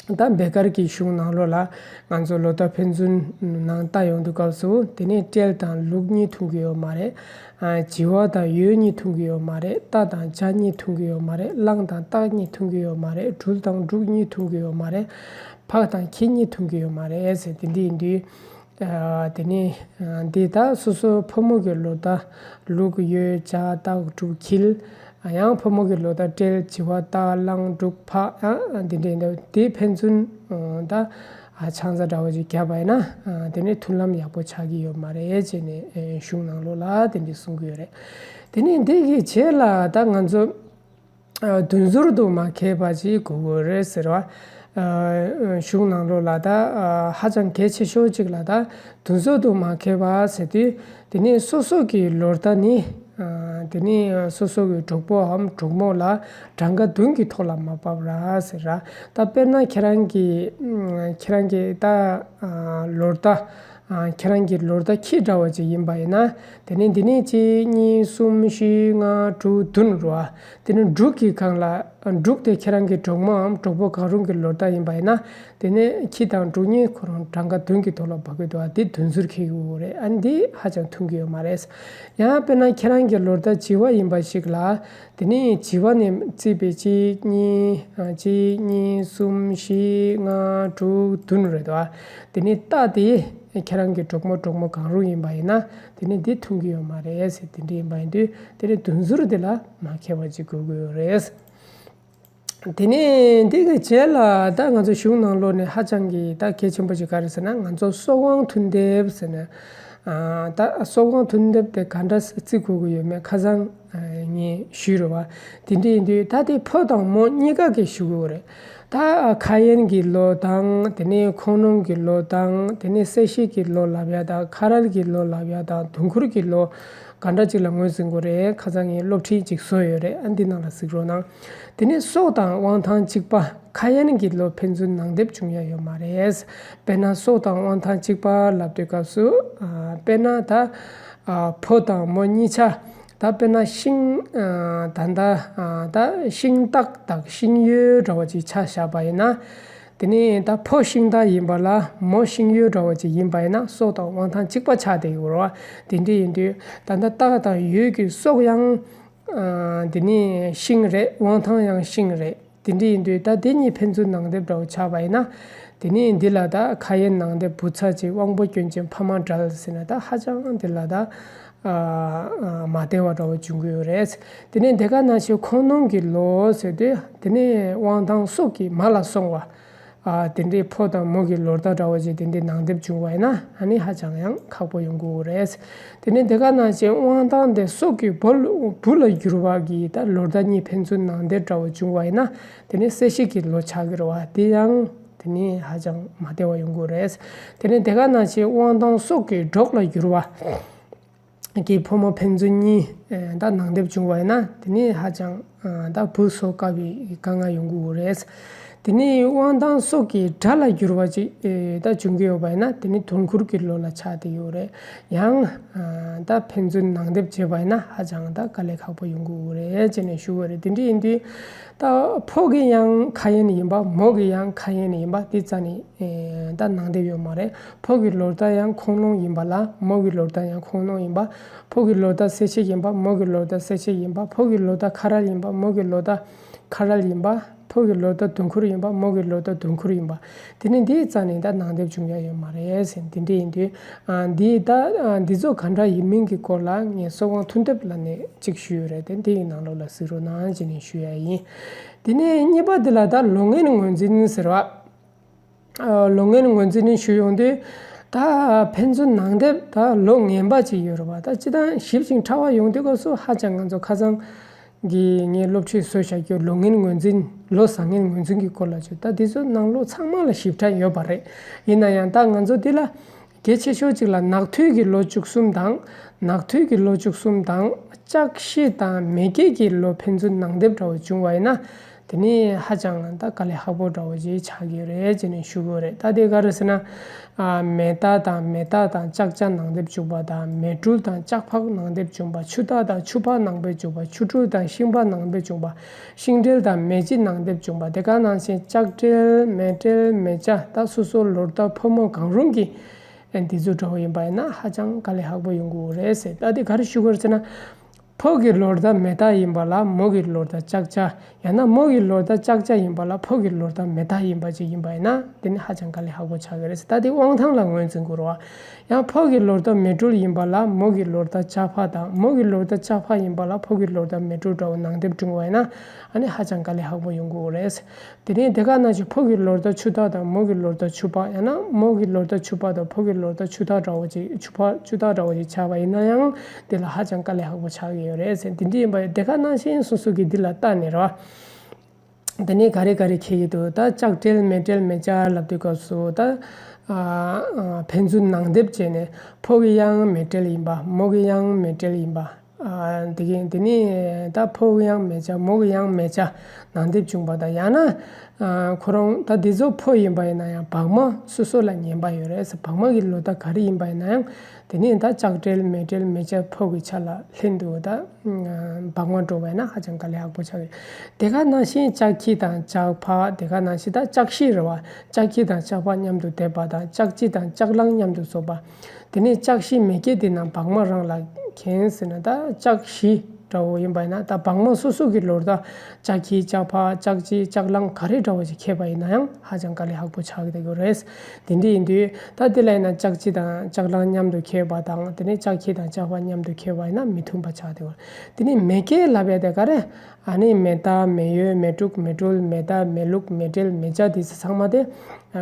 ད་བེ་དཀར་གྱི་གཞུང་ནང་ལོགས་ལ་ང་ཚོ་ལོ་ཟླ་ཕན་ཚུན་ནང་ལྟ་ཡོང་དུས་སྐབས་སུ་དེ་ནས་སྤྲེལ་དང་ལུག་གཉིས་མཐུན་གྱི་ཡོད་མ་རེད། བྱི་བ་དང་ཡོས་གཉིས་མཐུན་གྱི་ཡོད་མ་རེད། རྟ་དང་བྱ་གཉིས་མཐུན་གྱི་ཡོད་མ་རེད། གླང་དང་སྟག་གཉིས་མཐུན་གྱི་ཡོད་མ་རེད། སྦྲུལ་དང་འབྲུག་གཉིས་མཐུན་གྱི་ཡོད་མ་རེད། ཕག་དང་ཁྱི་གཉིས་མཐུན་གྱི་ཡོད་མ་རེད་ཟེར། དེ་འདྲ་ཡིན་དུས། ཨ་དེ་ནས་ཨ་འདི་ད་སོ་སོ་ཕོ་མོ་གི་ལོ་ཟླ་ལུག་ཡོས་བྱ་སྟག་འབྲུག་ཁྱི། ཨ་ཡང་ཕོ་མོ་གི་ལོ་ཟླ་སྤྲེལ་བྱི་བ་རྟ་གླང་འབྲུག་ཕག་ཨ་འདི་འདྲ་ཡིན་ད། དེ་ཕན་ཚུན་ཨ་ད་ཨ་ཆང་ས་འདྲ་བོ་ཅིག་བརྒྱབ་པ་ཡིན་ན་ཨ་དེ་ནས་མཐུན་ལམ་ཡག་པོ་ཆགས་ཀྱི་ཡོད་མ་རེད་ཅེས་ནས་ཨ་གཞུང་ནང་ལོགས་ལ་དེ་འདྲ་གསུང་གི་ཡོད་རེད། དེ་ནས་འདི་གི་རྗེས་ལ་ད་ང་ཚོ། ཨ་དུས་ཚོད་དུ་མ་ཁེལ་བ་ཅིག་དགོས་དགོས་རེད་ཟེར་བ། ཨ་གཞུང་ནང་ལོགས་ལ་ད་ཨ་ཧ་ཅང་གལ་ཆེ་ཤོས་ཅིག་ལ་ད་དུས་ཚོད་དུ་མ་ཁེལ་བ་ཟེར་དུས། དེ་ནས་སོ་སོ་གི་ལོ་ཟླ་ནི་ཨ་དེ་ནས་སོ་སོ་གི་གྲོགས་པོའམ་གྲོགས་མོ་ལ་གྲངས་ཀ་བདུན་གྱི་ཐོག་ལ་མ་བབས་ར་ཟེར་ར། ད་དཔེར་ན་ཁྱེད་རང་གི་ཁྱེད་རང་གི་ད་ཨ་ལོ་ཟླ། ཨ་ཁྱེད་རང་གི་ལོ་ཟླ་ཁྱི་འདྲ་བ་ཅིག་ཡིན་པ་ཡིན་ན། དེ་ནས་འདི་ནས་གཅིག་གཉིས་གསུམ་བཞི་ལྔ་དྲུག་བདུན་རེད་བ། དེ་ནས་འབྲུག་གི་སྒང་ལ་འབྲུག་དེ་ཁྱེད་རང་གི་གྲོགས་མོའམ་གྲོགས་པོ་གང་རུང་གི་ལོ་ཟླ་ཡིན་པ་ཡིན་ན། དེ་ནས་ཁྱི་དང་འབྲུག་གཉིས་ཁོ་རང་གྲངས་ཀ་བདུན་གྱི་ཐོག་ལ་བབས་ཀྱི་འདུག་བ། དེ་དུས་ཚོད་ཁེལ་གྱི་ཡོད་རེད། ཨ་འདི་ཧ་ཅང་མཐུན་གྱི་ཡོད་མ་རེད། ཡང་དཔེར་ན་ཁྱེད་རང་གི་ལོ་ཟླ་བྱི་བ་ཡིན་པ་ཞིག་ལ། དེ་ནས་བྱི་བ་ནས་བརྩིས་པའི་གཅིག་གཉིས་ཨ་གཅིག་གཉིས་གསུམ་བཞི་ལྔ་དྲུག་བདུན་རེད་འདུག་བ། དེ་ནས་རྟ་དེ། ཁྱེད་རང་གི་གྲོགས་མོ་གྲོགས་མོ་གང་རུང་ཡིན་པ་ཡིན་ན་དེ་ནི་འདི་མཐུན་གྱི་ཡོད་མ་རེད་ཟེར། དེ་འདྲ་ཡིན་པ་ཡིན་དུས་དེ་ནི་དུས་ཚོད་དེ་ལ་མ་མཁས་པ་ཅིག་དགོས་ཀྱི་ཡོད་རེད། དེ་ནས་འདི་གི་རྗེས་ལ་ད་ང་ཚོ་གཞུང་ནང་ལོགས་ནས་ཧ་ཅང་གི་ད་གལ་ཆེན་པོ་ཅིག་ག་རེ་ཟེར་ན། ང་ཚོ་སྲོག་དབང་མཐུན་སྡེབ་ཟེར་ནས། ཨ་ད་སྲོག་དབང་མཐུན་སྡེབ་དེ་ག་འདྲ་བརྩི་དགོས་ཀྱི་ཡོད་མེད་ཁ་སང་ངས་ཞུས་རེད་བ། དེ་འདྲ་ཡིན་དུས་ད་དེ་ཕོ་དང་མོ་གཉིས་ཀ་གིས་ཞུ་དགོས་རེད། ད་ཁ་ཡན་གྱི་ལོ་དང་དེ་ནས་ཁོང་ནོང་གི་ལོ་དང་དེ་ནས་སྲས་ཤིག་གི་ལོ་ལབ་ཡ་དང་ཁ་རལ་གྱི་ལོ་ལབ་ཡ་དང་དུང་ཁུར་གྱི་ལོ་ག་འདྲ་ཅིག་ལ་ངོས་འཛིན་དགོས་རེད། ཁ་སང་ངས་སློབ་ཁྲིད་ཅིག་བཟོས་ཡོད་རེད། ཨ་འདི་ནང་ལ་གཟིགས་རོགས་གནང་། དེ་ནས་སྲོག་དང་དབང་ཐང་གཅིག་པ་ཁ་ཡན་གྱི་ལོ་ཕན་ཚུན་ནང་འདེབས་བྱུང་ཡ་ཡོད་མ་རེད། དཔེར་ན་སྲོག་དང་དབང་ཐང་གཅིག་པ་ལབ་དུས་སྐབས་སུ་ཨ་དཔེར་ན་ད་ཨ་ཕོ་དང་མོ་གཉིས་ཆ་ད་དཔེར་ན་ཤིང་ཨ་ད་ད་ཨ་ད་ཤིང་སྟག་དང་ཤིང་ཡོས་འདྲ་བ་ཅིག་ཆ་བཞག་པ་ཡིན་ན། དེ་ནས་ད་ཕོ་ཤིང་སྟག་ཡིན་པ་ལ་མོ་ཤིང་ཡོས་འདྲ་བ་ཅིག་ཡིན་པ་ཡིན་ན་སྲོག་དང་དབང་ཐང་གཅིག་པ་ཆགས་བསྡད་ཡོད་རེད་བ། དེ་འདྲ་ཡིན་དུས་ད་ལྟ་སྟག་དང་ཡོས་ཀྱི་སྲོག་ཡང་ཨ་དེ་ནས་ཤིང་རེད། དབང་ཐང་ཡང་ཤིང་རེད། དེ་འདྲ་ཡིན་དུས་ད་དེ་གཉིས་ཕན་ཚུན་ནང་འདེབས་འདྲ་བོ་ཆགས་པ་ཡིན་ན། དེ་ནས་འདི་ལ་ད་ཁ་ཡན་ནང་འདེབས་བུ་ཚ་གཅིག་དབང་པོ་སྐྱོན་ཅན་ཕ་མ་བྲལ་ཟེར་ན་ད་ཧ་ཅང་འདི་ལ་ད་ཨ་ཨ་མ་བདེ་བ་འདྲ་བོ་འབྱུང་གི་ཡོད་རེད། དེ་ནས་དེ་ག་ནང་བཞིན་ཁོང་ནོང་གི་ལོ་ཟེར་དུས་དེ་ནས་དབང་ཐང་སྲོག་གི་མ་ལ་སོང་བ། ཨ་དེ་འདྲའི་ཕོ་དང་མོ་གི་ལོ་ཟླ་འདྲ་བོ་ཅིག་དེ་འདྲའི་ནང་འདེབས་བྱུང་བ་ཡིན་ན་ཨ་ནི་ཧ་ཅང་ཡང་ཁག་པོ་ཡོང་གི་ཡོད་རེད། དེ་ནས་དེ་ག་ནང་བཞིན་དབང་ཐང་དེ་སྲོག་གི་བུ་ལ་བུ་ལ་བསྒྱུར་བ་གི་ད་ལོ་ཟླ་གཉིས་ཕན་ཚུན་ནང་འདེབས་འདྲ་བོ་བྱུང་བ་ཡིན་ན་དེ་ནས་སྲས་ཤིག་གི་ལོ་ཆགས་ཀྱི་རེད་བ། དེ་ཡང་དེ་ནས་ཧ་ཅང་མ་བདེ་བ་ཡོང་གི་ཡོད་རེད། དེ་ནས་དེ་ག་ནང་བཞིན་དབང་ཐང་སྲོག་གི་འབྲོག་ལ་བསྒྱུར་བ། གི་ཕོ་མོ་ཕན་ཚུན་གཉིས་ཨེ་ད་ནང་འདེབས་བྱུང་བ་ཡིན་ན་དེ་ནི་ཧ་ཅང་ཨ་ད་བུ་གསོ་དཀའ་བའི་དཀའ་ངལ་ཡོང་གི་ཡོད་རེད། དེ་ནི་དབང་ཐང་སྲོག་གི་དགྲ་ལ་བསྒྱུར་བ་ཅིག་ཨེ་ད་བྱུང་གི་ཡོད་པ་ཡིན་ན་དེ་ནི་དུང་ཁུར་གྱི་ལོ་ལ་ཆགས་བསྡད་ཡོད་རེད། ཡང་ཨ་ད་ཕན་ཚུན་ནང་འདེབས་བྱས་པ་ཡིན་ན་ཧ་ཅང་ད་དཀའ་ལས་ཁག་པོ་ཡོང་གི་ཡོད་རེད་ཅེས་ནས་ཞུ་གི་ཡོད་རེད། དེ་འདྲ་ཡིན་དུས་ད་ཕོ་གི་ཡང་ཁ་ཡན་ཡིན་པ་མོ་གི་ཡང་ཁ་ཡན་ཡིན་པ་དེ་རྩ་ནས་ཨེ་ད་ནང་འདེབས་ཡོད་མ་རེད། ཕོ་གི་ལོ་ཟླ་ཡང་ཁོང་ནོང་ཡིན་པ་ལ་མོ་གི་ལོ་ཟླ་ཡང་ཁོང་ནོང་ཡིན་པ། ཕོ་གི་ལོ་ཟླ་སྲས་ཤིག་ཡིན་པ་མོ་གི་ལོ་ཟླ་སྲས་ཤིག་ཡིན་པ། ཕོ་གི་ལོ་ཟླ་ཁ་རལ་ཡིན་པ་མོ་གི་ལོ་ཟླ་ཁ་རལ་ཡིན་པ། ཕོ་གི་ལོ་ཟླ་དུང་ཁུར་ཡིན་པ་མོ་གི་ལོ་ཟླ་དུང་ཁུར་ཡིན་པ། དེ་ནི་འདིའི་རྩ་ནས་ད་ནང་འདེབས་བྱུང་ཡ་ཡོད་མ་རེད་ཟེར། འདི་འདྲ་ཡིན་དུས་ཨ་འདི་ད་ཨ་འདི་ཚོ་ག་འདྲ་ཡིན་མིན་གྱི་སྐོར་ལ་ངས་སྲོག་དབང་མཐུན་སྡེབ་ལ་ནས་གཅིག་ཞུས་ཡོད་རེད་དེ་འདི་ཡི་ནང་ལོགས་ལ་གཟིགས་རོགས་གནང་ཅེས་ནས་ཞུ་ཡ་ཡིན། དེ་ནས་གཉིས་པ་འདི་ལ་ད་ལོ་ངན་ངོས་འཛིན་ཟེར་བ། ཨ་ལོ་ངན་ངོས་འཛིན་ནི་ཞུ་ཡོང་དུས་ད་ཕན་ཚུན་ནང་འདེབས་ད་ལོ་ངན་པ་ཅིག་ཡོད་རེད་བ། ད་སྤྱི་བཏང་ཞིབ་ཅིང་ཕྲ་བ་ཡོང་དུས་སྐབས་སུ་ཧ་ཅང་ང་ཚོ་ཁ་སང་གི་ངས་སློབ་ཁྲིད་བཟོས་བཞག་རྒྱུ་ལོ་ངན་ངོས་འཛིན་ལོ་བཟང་ངན་ངོས་འཛིན་གྱི་སྐོར་ལ་བརྗོད། ད་འདི་ཚོ་ནང་ལོགས་ཚང་མ་ལ་ཞིབ་ཕྲ་ཡོད་པ་རེད། ཡིན་ན་ཡང་ད་ང་ཚོ་འདི་ལ་གལ་ཆེ་ཤོས་ཅིག་ལ་ནག་ཐོའི་གི་ལོ་བཅུ་གསུམ་དང་ནག་ཐོའི་གི་ལོ་བཅུ་གསུམ་དང་ལྕགས་ཤི་དང་མེ་སྐྱེས་ཀྱི་ལོ་ཕན་ཚུན་ནང་འདེབས་འདྲ་བོ་བྱུང་བ་ཡིན་ན། དེ་ནི་ཧ་ཅང་ད་དཀའ་ལས་ཁག་པོ་འདྲ་བོ་ཅིག་ཆགས་ཀྱི་རེད་ཅེས་ནས་ཞུ་གི་ཡོད་རེད། ད་དེ་ག་རེ་ཟེར་ན། ཨ་མེ་སྟག་དང་མེ་སྟག་དང་ལྕགས་བྱ་ནང་འདེབས་བྱུང་བ་དང་མེ་སྦྲུལ་དང་ལྕགས་ཕག་ནང་འདེབས་བྱུང་བ། ཆུ་སྟག་དང་ཆུ་ཕག་ནང་འདེབས་བྱུང་བ། ཆུ་སྦྲུལ་དང་ཤིང་ཕག་ནང་འདེབས་བྱུང་བ། ཤིང་འབྲས་དང་མེ་ལྕེ་ནང་འདེབས་བྱུང་བ། དེ་ག་ནང་བཞིན་ལྕགས་སྦྲུལ་མེ་སྦྲུལ་མེ་བྱ་ད་སོ་སོ་ལོ་ཟླ་ཕོ་མོ་གང་རུང་གི་ཨ་འདི་ཚོ་འདྲ་བོ་ཡིན་པ་ཡིན་ན་ཧ་ཅང་དཀའ་ལས་ཁག་པོ་ཡོང་གི་ཡོད་རེད་ཟེར། ད་དེ་ག་རེ་ཞུ་གི་ཡོད་རེད་ཟེར་ན། ཕོ་གི་ལོ་ཟླ་མེ་སྟག་ཡིན་པ་ལ་མོ་གི་ལོ་ཟླ་ལྕགས་བྱ། ཡང་ན་མོ་གི་ལོ་ཟླ་ལྕགས་བྱ་ཡིན་པ་ལ་ཕོ་གི་ལོ་ཟླ་མེ་སྟག་ཡིན་པ་ཅིག་ཡིན་པ་ཡིན་ན་དེ་ནི་ཧ་ཅང་དཀའ་ལས་ཁག་པོ་ཆགས་ཀྱི་རེད་ཟེར། ད་དེ་དབང་ཐང་ལ་ངོས་འཛིན་དགོས་རེད་བ། ཡང་ཕོ་གི་ལོ་ཟླ་མེ་སྦྲུལ་ཡིན་པ་ལ་མོ་གི་ལོ་ཟླ་ལྕགས་ཕག་དང་མོ་གི་ལོ་ཟླ་ལྕགས་ཕག་ཡིན་པ་ལ་ཕོ་གི་ལོ་ཟླ་མེ་སྦྲུལ་འདྲ་བོ་ནང་འདེབས་བྱུང་བ་ཡིན་ན་ཨ་ནི་ཧ་ཅང་དཀའ་ལས་ཁག་པོ་ཡོང་གི་ཡོད་རེད། དེ་ནས་དེ་ག་ནང་བཞིན་ཕོ་གི་ལོ་ཟླ་ཆུ་སྟག་དང་མོ་གི་ལོ་ཟླ་ཆུ་ཕག་ཡང་ན་མོ་གི་ལོ་ཟླ་ཆུ་ཕག་དང་ཕོ་གི་ལོ་ཟླ་ཆུ་སྟག་འདྲ་བོ་ཅིག་ཆུ་ཕག་ཆུ་སྟག་འདྲ་བོ་ཅིག་ཆགས་པ་ཡིན་ན་ཡང་དེ་ལ་ཧ་ཅང་དཀའ་ལས་ཁག་པོ་ཆགས་ཀྱི་ཡོད་རེད་ཟེར། དེ་འདྲ་ཡིན་པ་དེ་ག་ནང་བཞིན་སོ་སོ་གི་འདི་ལ་ལྟ་ནས་རེད་བ། དེ་ནས་ག་རེ་ག་རེ་འཁེལ་གྱི་འདུག་ད་ལྕགས་སྦྲུལ་མེ་སྦྲུལ་མེ་བྱ་ལབ་དུས་སྐབས་སུ་ད་ཨ་ཨ་ཕན་ཚུན་ནང་འདེབས་བྱས་ནས་ཕོ་གི་ཡང་མེ་སྦྲུལ་ཡིན་པ་མོ་གི་ཡང་མེ་སྦྲུལ་ཡིན་པ། ཨ་དེ་གིན་དེ་ནི་ད་ཕོ་གི་ཡང་མེ་བྱ་མོ་གི་ཡང་མེ་བྱ་ནང་འདེབས་བྱུང་བ་དང་ཡང་ན་ཨ་ཁོ་རང་ད་འདི་ཚོ་ཕོ་ཡིན་པ་ཡིན་ན་ཡང་བག་མ་སོ་སོ་ལ་ངན་པ་ཡོད་རེད་ཟེར། བག་མ་གི་ལོ་ཟླ་ག་རེ་ཡིན་པ་ཡིན་ན་ཡང་དེ་ནི་ད་ལྕགས་སྦྲུལ་མེ་སྦྲུལ་མེ་བྱ་ཕོ་གི་ཆ་ལ་ལྷན་དུ་ད་བག་མ་འགྲོ་བ་ཡིན་ན་ཧ་ཅང་དཀའ་ལས་ཁག་པོ་ཆགས་ཡོད། དེ་ག་ནང་བཞིན་ལྕགས་ཁྱི་དང་ལྕགས་ཕག་དེ་ག་ནང་བཞིན་ད་ལྕགས་ཤི་རེད་བ། ལྕགས་ཁྱི་དང་ལྕགས་ཕག་མཉམ་དུ་བསྡེབས་པ་དང་ལྕགས་ཁྱི་དང་ལྕགས་གླང་མཉམ་དུ་བཟོས་པ། དེ་ནས་ལྕགས་ཤི་མེ་སྐྱེས་དེ་རྣམས་བག་མ་རང་ལ་གྱེན་ཟེར་ན་ད་ལྕགས་ཤི་ འདྲ་བོ་ཡིན་པ་ཡིན་ན། ད་བག་མ་སོ་སོ་གི་ལོ་ཟླ་ལྕགས་ཁྱི་ལྕགས་ཕག་ལྕགས་བྱི་ལྕགས་གླང་ག་རེ་འདྲ་བོ་ཞིག་ཁེལ་པ་ཡིན་ན་ཡང་ཧ་ཅང་དཀའ་ལས་ཁག་པོ་ཆགས་ཀྱི་ཡོད་རེད། དེ་འདྲ་ཡིན་དུས་ད་དེ་ལ་ཡིན་ན་ལྕགས་བྱི་དང་ལྕགས་གླང་མཉམ་དུ་ཁེལ་བ་དང་། དེ་ནས་ལྕགས་ཁྱི་དང་ལྕགས་ཕག་མཉམ་དུ་ཁེལ་བ་ཡིན་ན་མི་མཐུན་པ་ཆགས་ཀྱི་ཡོད་རེད། དེ་ནས་མེ་སྐྱེས་ལབ་ཡ་དེ་ག་རེ། ཨ་ནི་མེ་སྟག་མེ་ཡོས་མེ་འབྲུག་མེ་སྦྲུལ་མེ་རྟ་མེ་ལུག་མེ་སྤྲེལ་མེ་བྱ་དེ་ཚང་མ་དེ་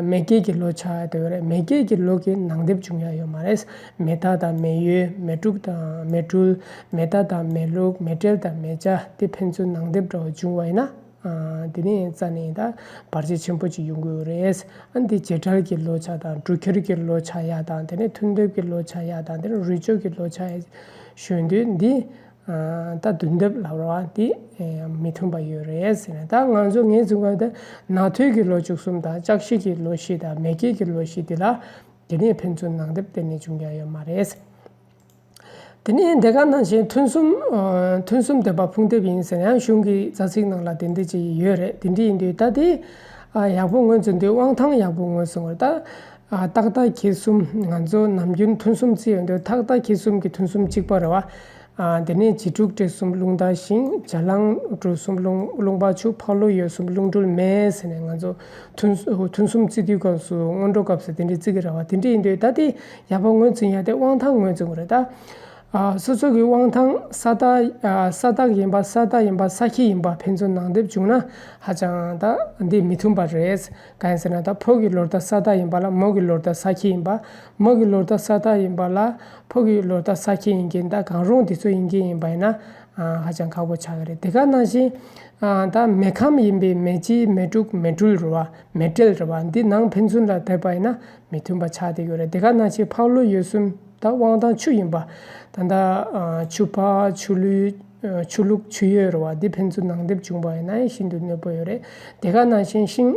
མེ་སྐྱེས་ཀྱི་ལོ་ཆགས་ཡོད་རེད། མེ་སྐྱེས་ཀྱི་ལོ་གི་ནང་དེབ་བྱུང་ཡ་ཡོད་མ་རེད། མེ་སྟག་དང་མེ་ཡོས་མེ་འབྲུག་དང་མེ་སྦྲུལ་མེ་རྟ་དང་མེ་ལུག་མེ་སྤྲེལ་དང་མེ་བྱ་དེ་ཕན་ཚུན་ནང་དེབ་འདྲ་བོ་བྱུང་བ་ཡིན་ན། ཨ། དེ་ནས་རྩ་ནས་ད་བར་ཆད་ཆེན་པོ་ཅིག་ཡོང་གི་ཡོད་རེད། ཨ། འདི་བྱེ་བྲག་གི་ལོ་ཆགས་དང་འབྲུག་ཁྱེར་གྱི་ལོ་ཆགས་ཡ་དང་། དེ་ནས་མཐུན་སྡེབ་ཀྱི་ལོ་ཆགས་ཡ་དང་། དེ་ནས་རུས་སྦྱོར་གྱི་ལོ་ཆགས་ཡ་ཞུ་དུས་འདི། ཨ། ད་བདུན་དེབ་ལབ་ར་བ་འདི་མི་མཐུན་པ་ཡོད་རེད་ཟེར་ནས། ད་ང་ཚོ་ངས་བཟུང་བ་ད་ནག་ཐོའི་གི་ལོ་བཅུ་གསུམ་དང་ལྕགས་བཞི་གི་ལོ་བཞི་དང་མེ་སྐྱེས་ཀྱི་ལོ་བཞི་འདི་ལ་དེ་ནས་ཕན་ཚུན་ནང་དེབ་གཏན་ནས་བྱུང་ཡ་ཡོད་མ་རེད། དེ་ནས་དེ་ག་ནང་བཞིན་ཐུན་གསུམ། ཨ། ཐུན་གསུམ་སྡེ་པ་ཕུང་དེབ་ཡིན་ཟེར་ཡང་གཞུང་གི་རྩ་ཚིག་ནང་ལ་དེ་འདྲ་ཅིག་ཡོད་རེད། དེ་འདྲ་ཡིན་དུས་ད་དེ། ཨ། ཡག་པོ་ངོས་འཛིན་དུས་དབང་ཐང་ཡག་པོ་ངོས་བཟུང་བར་ད། ཨ། ཏག་ཏག་གི་གསུམ། ང་ཚོ་ནམ་རྒྱུན་ཐུན་གསུམ་བརྩི་ཡོང་དུས་ཏག་ཏག་གི་གསུམ་གྱི་ཐུན་གསུམ་གཅིག་པ་རེད་བ། ཨ། དེ་ནས་བྱི་ཕྲུག་སྤྲེལ་གསུམ་རླུང་རྟ་ཤིང་། བྱ་གླང་སྦྲུལ་གསུམ་རླུང་རླུང་པ་ཆུ། ཕག་ལུག་ཡོས་གསུམ་རླུང་སྦྲུལ་མེ་ཟེར་ནས་ང་ཚོ་ཐུན་ཐུན་གསུམ་བརྩི་དུས་སྐབས་སུ་སྔོན་འགྲོ་སྐབས་སུ་དེ་འདྲའི་བརྩི་གི་རེད་བ། དེ་འདྲ་ཡིན་དུས་ད་དེ་ཡག་པོ་ངོས་འཛིན་ཡ་དེ་དབང་ཐང་ངོས་འཛིན་དགོས་རེད་ད། ཨ། སོ་སོ་གི་དབང་ཐང་ས་བདག་ཨ། ས་བདག་ཡིན་པ། ས་བདག་ཡིན་པ། ས་ཁྱི་ཡིན་པ་ཕན་ཚུན་ནང་དེབ་བྱུང་ན་ཧ་ཅང་ད་འདི་མི་མཐུན་པ་རེད། གང་ཡིན་ཟེར་ན་ད་ཕོ་གི་ལོ་ཟླ་ས་བདག་ཡིན་པ་ལ་མོ་གི་ལོ་ཟླ་ས་ཁྱི་ཡིན་པ། མོ་གི་ལོ་ཟླ་ས་བདག་ཡིན་པ་ལ་ཕོ་གི་ལོ་ཟླ་ས་ཁྱི་ཡིན་གྱི། ད་གང་རུང་དེ་ཚོ་ཡིན་གྱི་ཡིན་པ་ཡིན་ན། ཨ། ཧ་ཅང་ཁག་པོ་ཆགས་ཀྱི་རེད། དེ་ག་ནང་བཞིན། ཨ། ད་མེ་ཁམས་ཡིན་པའི་མེ་བྱི་མེ་འབྲུག་མེ་སྦྲུལ་རེད་བ། མེ་སྤྲེལ་རེད་བ། འདི་ནང་ཕན་ཚུན་ལ་བསྡེབས་པ་ཡིན་ན་མི་མཐུན་པ་ཆགས་བསྡད་ཡོད་རེད། དེ་ག་ནང་བཞིན་ཕག་ལུག་ཡོས་གསུམ་ད་དབང་ཐང་ཆུ་ཡིན་པ། ད་ད། ཨ། ཆུ་ཕག་ཆུ་ལུག་ཨ། ཆུ་ལུག་ཆུ་ཡོས་རེད་བ། འདི་ཕན་ཚུན་ནང་དེབ་བྱུང་བ་ཡིན་ན་ཤིན་ཏུ་གནོད་པོ་ཡོད་རེད། དེ་ག་ནང་བཞིན་ཤིང་།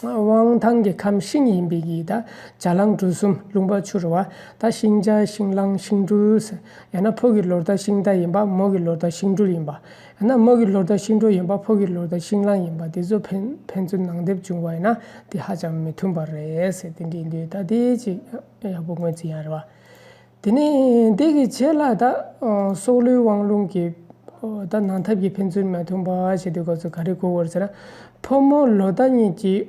དབང་ཐང་གི་ཁམས་ཤིང་ཡིན་པའི་གི་ད་བྱ་གླང་སྦྲུལ་གསུམ་རླུང་པ་ཆུ་རེད་བ། ད་ཤིང་བྱ་ཤིང་གླང་ཤིང་སྦྲུལ་ཟེར། ཡང་ན་ཕོ་གི་ལོ་ཟླ་ཤིང་རྟ་ཡིན་པ། མོ་གི་ལོ་ཟླ་ཤིང་སྦྲུལ་ཡིན་པ། ཡང་ན་མོ་གི་ལོ་ཟླ་ཤིང་འབྲུག་ཡིན་པ། ཕོ་གི་ལོ་ཟླ་ཤིང་གླང་ཡིན་པ། དེ་ཚོ་ཕན་ཕན་ཚུན་ནང་དེབ་བྱུང་བ་ཡིན་ན་དེ་ཧ་ཅང་མི་མཐུན་པ་རེད་ཟེར། དེ་འདྲ་ཡིན་དུས་ད་དེ་ཅིག་ཡག་པོ་ངོས་འཛིན་ཡ་རེད་བ། དེ་ནས་འདི་གི་རྗེས་ལ་ད་སྲོག་ལུས་དབང་རླུང་གི་ད་ནང་ཐབས་ཀྱི་ཕན་ཚུན་མ་མཐུན་པ་བྱེད་དུས་སྐབས་སུ་ག་རེ་གོ་དགོས་ཟེར་ན། ཕོ་མོ་ལོ་ཟླ་གཉིས་ཀྱི་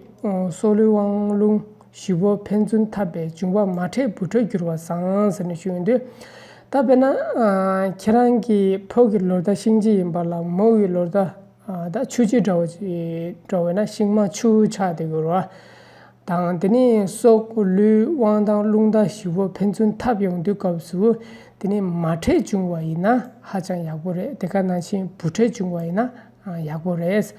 སྲོག་ལུས་དབང་རླུང་བཞི་པོ་ཕན་ཚུན་འཐབ་པའི་འབྱུང་བ་མ་འཕྲད་བུ་འཕྲད་འགྱུར་བ་བཟང་ཟེར་ནས་ཞུ་ཡོང་དུས། ད་དཔེར་ན་ཁྱེད་རང་གི་ཕོ་གི་ལོ་ཟླ་ཤིང་བྱི་ཡིན་པ་ལ་མོ་གི་ལོ་ཟླ་ད་ཆུ་བྱི་འདྲ་བོ་ཅིག་འདྲ་བོ་ན་ཤིང་མ་ཆུ་ཆགས་བསྡད་ཡོད་རེད་བ། དང་དེ་ནས་སྲོག་ལུས་དབང་ཐང་རླུང་རྟ་བཞི་པོ་ཕན་ཚུན་འཐབ་ཡོང་དུས་སྐབས་སུ་དེ་ནས་མ་འཕྲད་བྱུང་བ་ཡིན་ན་ཧ་ཅང་ཡག་པོ་རེད། དེ་ག་ནང་བཞིན་བུ་འཕྲད་བྱུང་བ་ཡིན་ན་ཡག་པོ་རེད།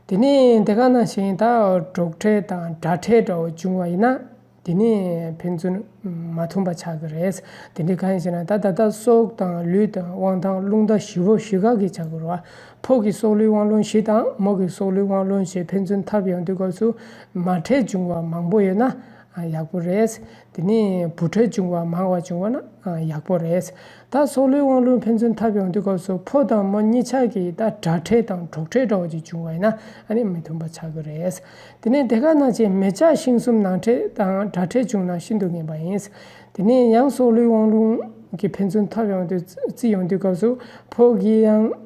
དེ་ནས་དེ་ག་ནང་བཞིན་ད་འབྲོག་འཕྲད་དང་དགྲ་འཕྲད་འདྲ་བོ་བྱུང་བ་ཡིན་ན་དེ་ནས་ཕན་ཚུན་མ་མཐུན་པ་ཆགས་ཀྱི་རེད། དེ་འདྲའི་གང་ཡིན་ཟེར་ན་ད་ད་ལྟ་སྲོག་དང་ལུས་དང་དབང་ཐང་རླུང་རྟ་བཞི་པོ་བཞི་ག་གི་ཆགས་ཀྱི་རེད་བ། ཕོ་གི་སྲོག་ལུས་དབང་རླུང་བཞི་དང་མོ་གི་སྲོག་ལུས་དབང་རླུང་བཞི་ཕན་ཚུན་འཐབ་ཡོང་དུས་སྐབས་སུ་མ་འཕྲད་བྱུང་བ་མང་པོ་ཡོད་ན་ཡག་པོ་རེད། དེ་ནས་བུ་འཕྲད་བྱུང་བ་མང་བ་བྱུང་བ་ན་ཡག་པོ་རེད། ད་སྲོག་ལུས་དབང་རླུང་ཕན་ཚུན་འཐབ་ཡོང་དུས་སྐབས་སུ་ཕོ་དང་མོ་གཉིས་ཆ་གི་ད་དགྲ་འཕྲད་དང་འབྲོག་འཕྲད་འདྲ་བོ་ཅིག་བྱུང་བ་ཡིན་ན་ཨ་ནི་མི་མཐུན་པ་ཆགས་ཀྱི་རེད། དེ་ནས་དེ་ག་ནང་བཞིན་མེ་བྱ་ཤིང་གསུམ་ནང་འཕྲད་དང་དགྲ་འཕྲད་བྱུང་ན་ཤིན་ཏུ་ངན་པ་ཡིན། དེ་ནས་ཡང་སྲོག་ལུས་དབང་རླུང་གི་ཕན་ཚུན་འཐབ་ཡོང་དུས་བརྩི་ཡོང་དུས་སྐབས་སུ་ཕོ་གི་ཡང་།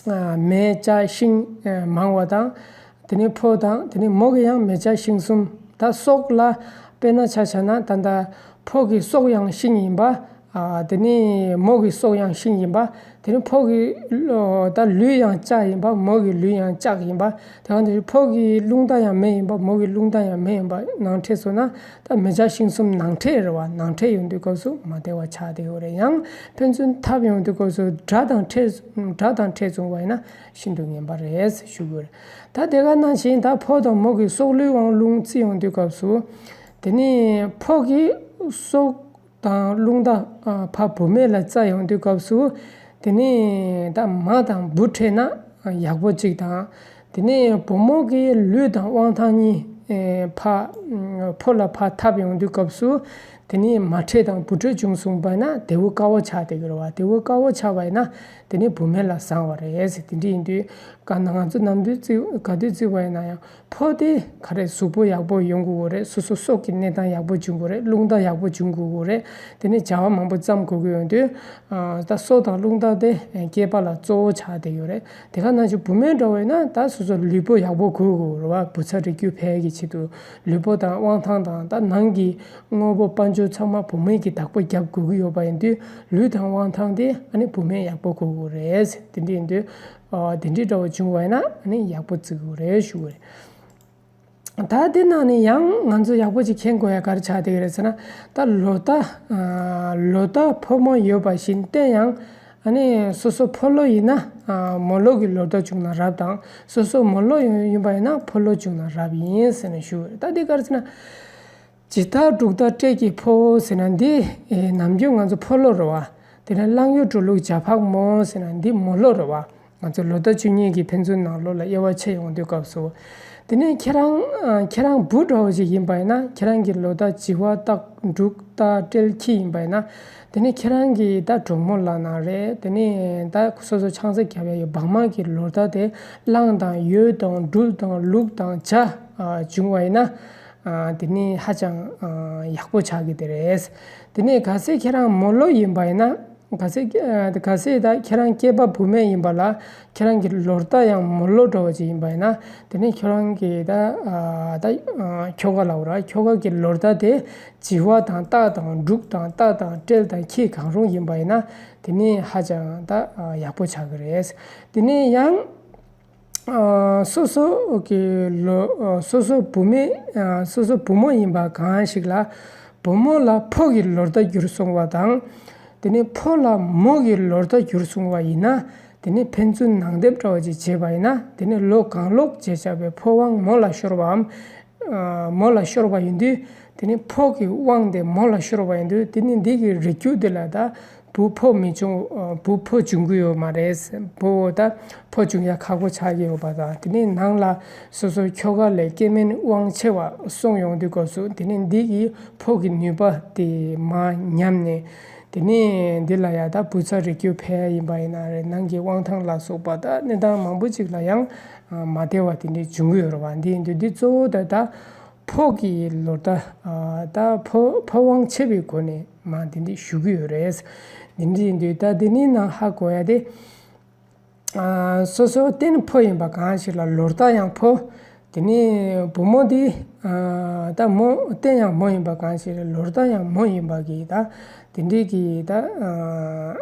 ཨ། མེ་བྱ་ཤིང་། ཨ། མང་བ་དང་། དེ་ནས་ཕོ་དང་དེ་ནས་མོ་གི་ཡང་མེ་བྱ་ཤིང་གསུམ། ད་སྲོག་ལ་དཔེར་ན་ཆ་བཞག་ན་ད་ལྟ་ཕོ་གི་སྲོག་ཡང་ཤིང་ཡིན་པ། ཨ། དེ་ནས་མོ་གི་སྲོག་ཡང་ཤིང་ཡིན་པ། དེ་ནས་ཕོ་གི་ལོ་ད་ལུས་ཡང་ལྕགས་ཡིན་པ། མོ་གི་ལུས་ཡང་ལྕགས་ཡིན་པ། དེ་ག་ནང་བཞིན་ཕོ་གི་རླུང་རྟ་ཡང་མེ་ཡིན་པ། མོ་གི་རླུང་རྟ་ཡང་མེ་ཡིན་པ་ནང་འཕྲད་སོང་ན་ད་མེ་བྱ་ཤིང་གསུམ་ནང་འཕྲད་རེད་བ། ནང་འཕྲད་ཡོང་དུས་སྐབས་སུ་མ་བདེ་བ་ཆགས་བསྡད་ཡོད་རེད། ཡང་ཕན་ཚུན་འཐབ་ཡོང་དུས་སྐབས་སུ་དགྲ་དང་འཕྲད་དགྲ་དང་འཕྲད་བྱུང་བ་ཡིན་ན་ཤིན་ཏུ་ངན་པ་རེད་ཞུ་དགོས་རེད། ད་དེ་ག་ནང་བཞིན་ད་ཕོ་དང་མོ་གི་སྲོག་ལུས་དབང་རླུང་བརྩི་ཡོང་དུས་སྐབས་སུ། དེ་ནས་ཕོ་གི་སྲོག་དང་རླུང་རྟ་ཕ་བུ་མེད་ལ་བརྩི་ཡོང་དུས་སྐབས་སུ། དེ་ནས་ད་མ་དང་བུ་འཕྲད་ན་ཡག་པོ་གཅིག་དང་། དེ་ནས་བུ་མོ་གི་ལུས་དང་དབང་ཐང་གཉིས་ཕ་ཕོ་ལ་ཕ་འཐབ་ཡོང་དུས་སྐབས་སུ། དེ་ནས་མ་འཕྲད་དང་བུ་འཕྲད་བྱུང་སོང་བ་ན་དེ་བོ་དཀར་བོ་ཆགས་བསྡད་ཀྱི་རེད་བ། དེ་བོ་དཀར་བོ་ཆགས་པ་ཡིན་ན་དེ་ནས་བུད་མེད་ལ་བཟང་བ་རེད། དེ་འདྲ་ཡིན་དུས་ག་ན་ང་ཚོ་ནམ་དུས་བརྩི་ག་དུས་བརྩི་བ་ཡིན་ན་ཡང་ཕོ་དེ་ག་རེ་གཟུགས་པོ་ཡག་པོ་ཡོང་དགོས་ཀྱི་རེད། སོ་སོ་སྲོག་གི་གནས་སྟངས་ཡག་པོ་བྱུང་དགོས་རེད། རླུང་རྟ་ཡག་པོ་བྱུང་དགོས་ཀྱི་རེད། དེ་ནས་བྱ་བ་མང་པོ་བརྩམས་དགོས་ཀྱི་ཡོང་དུས་ད་སྲོག་དང་རླུང་རྟ་དེ་སྐྱེས་པ་ལ་གཙོ་བོ་ཆགས་བསྡད་ཡོད་རེད། དེ་ག་ནང་བཞིན་བུད་མེད་འདྲ་བོ་ཡིན་ན་ད་སོ་སོ་ལུས་པོ་ཡག་པོ་དགོས་དགོས་རེད་བ། བུ་ཚ་རིགས་རྒྱུད་འཕེལ་གྱི་ཆེད་དུ་ལུས་པོ་དང་དབང་ཐང་དང་ད་ནང་གི་དངོས་པོ་དཔལ་འབྱོར་ཚང་མ་བུད་མེད་ཀྱིས་བདག་པོ་རྒྱབ་དགོས་ཀྱི་ཡོད་པ་ཡིན་དུས་ལུས་དང་དབང་ཐང་དེ་ཨ་ནི་བུད་མེད་ཡག་པོ་དགོས་དགོས་རེད། དེ་འདྲ་ཡིན་དུས་དེ་འདྲའི་འདྲ་བོ་བྱུང་བ་ཡིན་ན་ཨ་ནི་ཡག་པོ་བརྩི་དགོས་རེད་ཞུ་གི་རེད། ད་དེ་ནང་ནས་ཡང་ང་ཚོ་ཡག་པོ་ཅིག་མཁྱེན་དགོས་ཡ་ག་རེ་ཆགས་བསྡད་ཀྱི་རེད་ཟེར་ན། ད་ལོ་ཟླ་ལོ་ཟླ་ཕོ་མོ་ཡོད་པ་བཞིན་ཏེ་ཡང་ཨ་ནི་སོ་སོ་ཕོ་ལོ་ཡིན་ན་མོ་ལོ་གི་ལོ་ཟླ་བྱུང་ན་རབ་དང་སོ་སོ་མོ་ལོ་ཡིན་ཡིན་པ་ཡིན་ན་ཕོ་ལོ་བྱུང་ན་རབ་ཡིན་ཟེར་ནས་ཞུ། ད་འདི་ག་རེ་ཟེར་ན། ཇི་ལྟར་འབྲུག་ཟླ་སྤྲེལ་གྱི་ཕོ་ཟེར་ན་འདི་ནམ་རྒྱུན་ང་ཚོ་ཕོ་ལོ་རེད་བ། དེ་ནས་གླང་ཡུལ་འབྲུག་ལུག་བྱ་ཕག་མོ་ཟེར་ན་འདི་མོ་ལོ་རེད་བ། ང་ཚོ་ལོ་ཟླ་བཅུ་གཉིས་ཀྱི་ཕན་ཚུན་ནང་ལོགས་ལ་དབྱེ་བ་ཕྱེ་ཡོང་དུས་སྐབས་སུ། དེ་ནས་ཁྱེད་རང་ཁྱེད་རང་བུ་འདྲ་བོ་ཞིག་ཡིན་པ་ཡིན་ན་ཁྱེད་རང་གི་ལོ་ཟླ་བྱི་བ་སྟག་འབྲུག་རྟ་སྤྲེལ་ཁྱི་ཡིན་པ་ཡིན་ན། དེ་ནས་ཁྱེད་རང་གི་ད་གྲོགས་མོ་ལབ་ན་རེད། དེ་ནས་ད་སོ་སོ་ཆང་ས་བརྒྱབ་ཡ་ཡོད་བག་མ་གི་ལོ་ཟླ་དེ་གླང་དང་ཡོས་དང་སྦྲུལ་དང་ལུག་དང་བྱ་བྱུང་བ་ཡིན་ན། དེ་ནི་ཧ་ཅང་ཡག་པོ་ཆགས་ཀྱི་དེ་རེད། དེ་ནས་གལ་སྲིད་ཁྱེད་རང་མོ་ལོ་ཡིན་པ་ཡིན་ན། གལ་སྲིད་གལ་སྲིད་ད་ཁྱེད་རང་སྐྱེས་པ་བུད་མེད་ཡིན་པ་ལ་ཁྱེད་རང་གི་ལོ་ཟླ་ཡང་མོ་ལོ་འདྲ་བོ་ཅིག་ཡིན་པ་ཡིན་ན། དེ་ནས་ཁྱོད་རང་གི་ད་ད་ཁྱོ་ག་ལབ་ར་ཁྱོ་ག་གི་ལོ་ཟླ་དེ་བྱི་བ་དང་སྟག་དང་འབྲུག་དང་རྟ་དང་སྤྲེལ་དང་ཁྱི་གང་རུང་ཡིན་པ་ཡིན་ན། དེ་ནི་ཧ་ཅང་ད་ཡག་པོ་ཆགས་ཀྱི་རེད། དེ་ནས་ཡང་། སོ་སོ་གི་ལོ་སོ་སོ་བུ་མེད་སོ་སོ་བུ་མོ་ཡིན་པ་གང་ཞིག་ལ་བུ་མོ་ལ་ཕོ་གི་ལོ་ཟླ་འགྱུར་སོང་བ་དང་། དེ་ནས་ཕོ་ལ་མོ་གི་ལོ་ཟླ་འགྱུར་སོང་བ་ཡིན་ན། དེ་ནས་ཕན་ཚུན་ནང་འདེབས་འདྲ་བ་ཅིག་བྱས་པ་ཡིན་ན། དེ་ནས་ལོ་གང་ལོག་བྱས་བྱ་བའི་ཕོ་དབང་མོ་ལ་ཤོར་བའམ། མོ་ལ་ཤོར་བ་ཡིན་དུས། དེ་ནས་ཕོ་གི་དབང་དེ་མོ་ལ་ཤོར་བ་ཡིན་དུས་དེ་ནས་འདི་གི་རིགས་རྒྱུད་དེ་ལ་ད་བུ་ཕོ་མི་བྱུང་བུ་ཕོ་བྱུང་གི་ཡོད་མ་རེད། བུ་ད་ཕོ་བྱུང་ཡ་ཁག་པོ་ཆགས་ཀྱི་ཡོད་པ་དང་དེ་ནས་ནང་ལ་སོ་སོ་ཁྱོ་ག་ལས་སྐྱེ་དམན་དབང་ཆེ་བ་སོང་ཡོང་དུས་སྐབས་སུ་དེ་ནས་འདི་གི་ཕོ་གི་ནུས་པ་དེ་མར་ཉམས་ནས། དེ་ནས་འདི་ལ་ཡ་ད་བུ་ཚ་རིགས་རྒྱུད་འཕེལ་ཡ་ཡིན་པ་ཡིན་ན་རེད། ནང་གི་དབང་ཐང་ལ་སོགས་པ་ད་གནས་སྟངས་མང་པོ་ཅིག་ལ་ཡང་མ་བདེ་བ་དེ་འདྲའི་འབྱུང་གི་ཡོད་རེད་བ། འདི་ཡིན་དུས་འདི་གཙོ་བོ་ད་ད། ཕོ་གི་ལོ་ཟླ། ད་ཕོ་ཕོ་དབང་ཆེ་བའི་སྒོ་ནས་མ་འདི་འདྲ་ཞུ་གི་ཡོད་རེད། འདི་འདྲ་ཡིན་དུས་ད་འདི་ནི་ནང་ཧ་གོ་ཡ་དེ། སོ་སོ་རྟེན་ཕོ་ཡིན་པ་གང་ཞིག་ལ་ལོ་ཟླ་ཡང་ཕོ། དེ་ནི་བུ་མོ་འདི། ད་མོ་རྟེན་ཡང་མོ་ཡིན་པ་གང་ཞིག་ལ་ལོ་ཟླ་ཡང་མོ་ཡིན་པ་གི་ད། དེ་འདྲའི་གི་ད།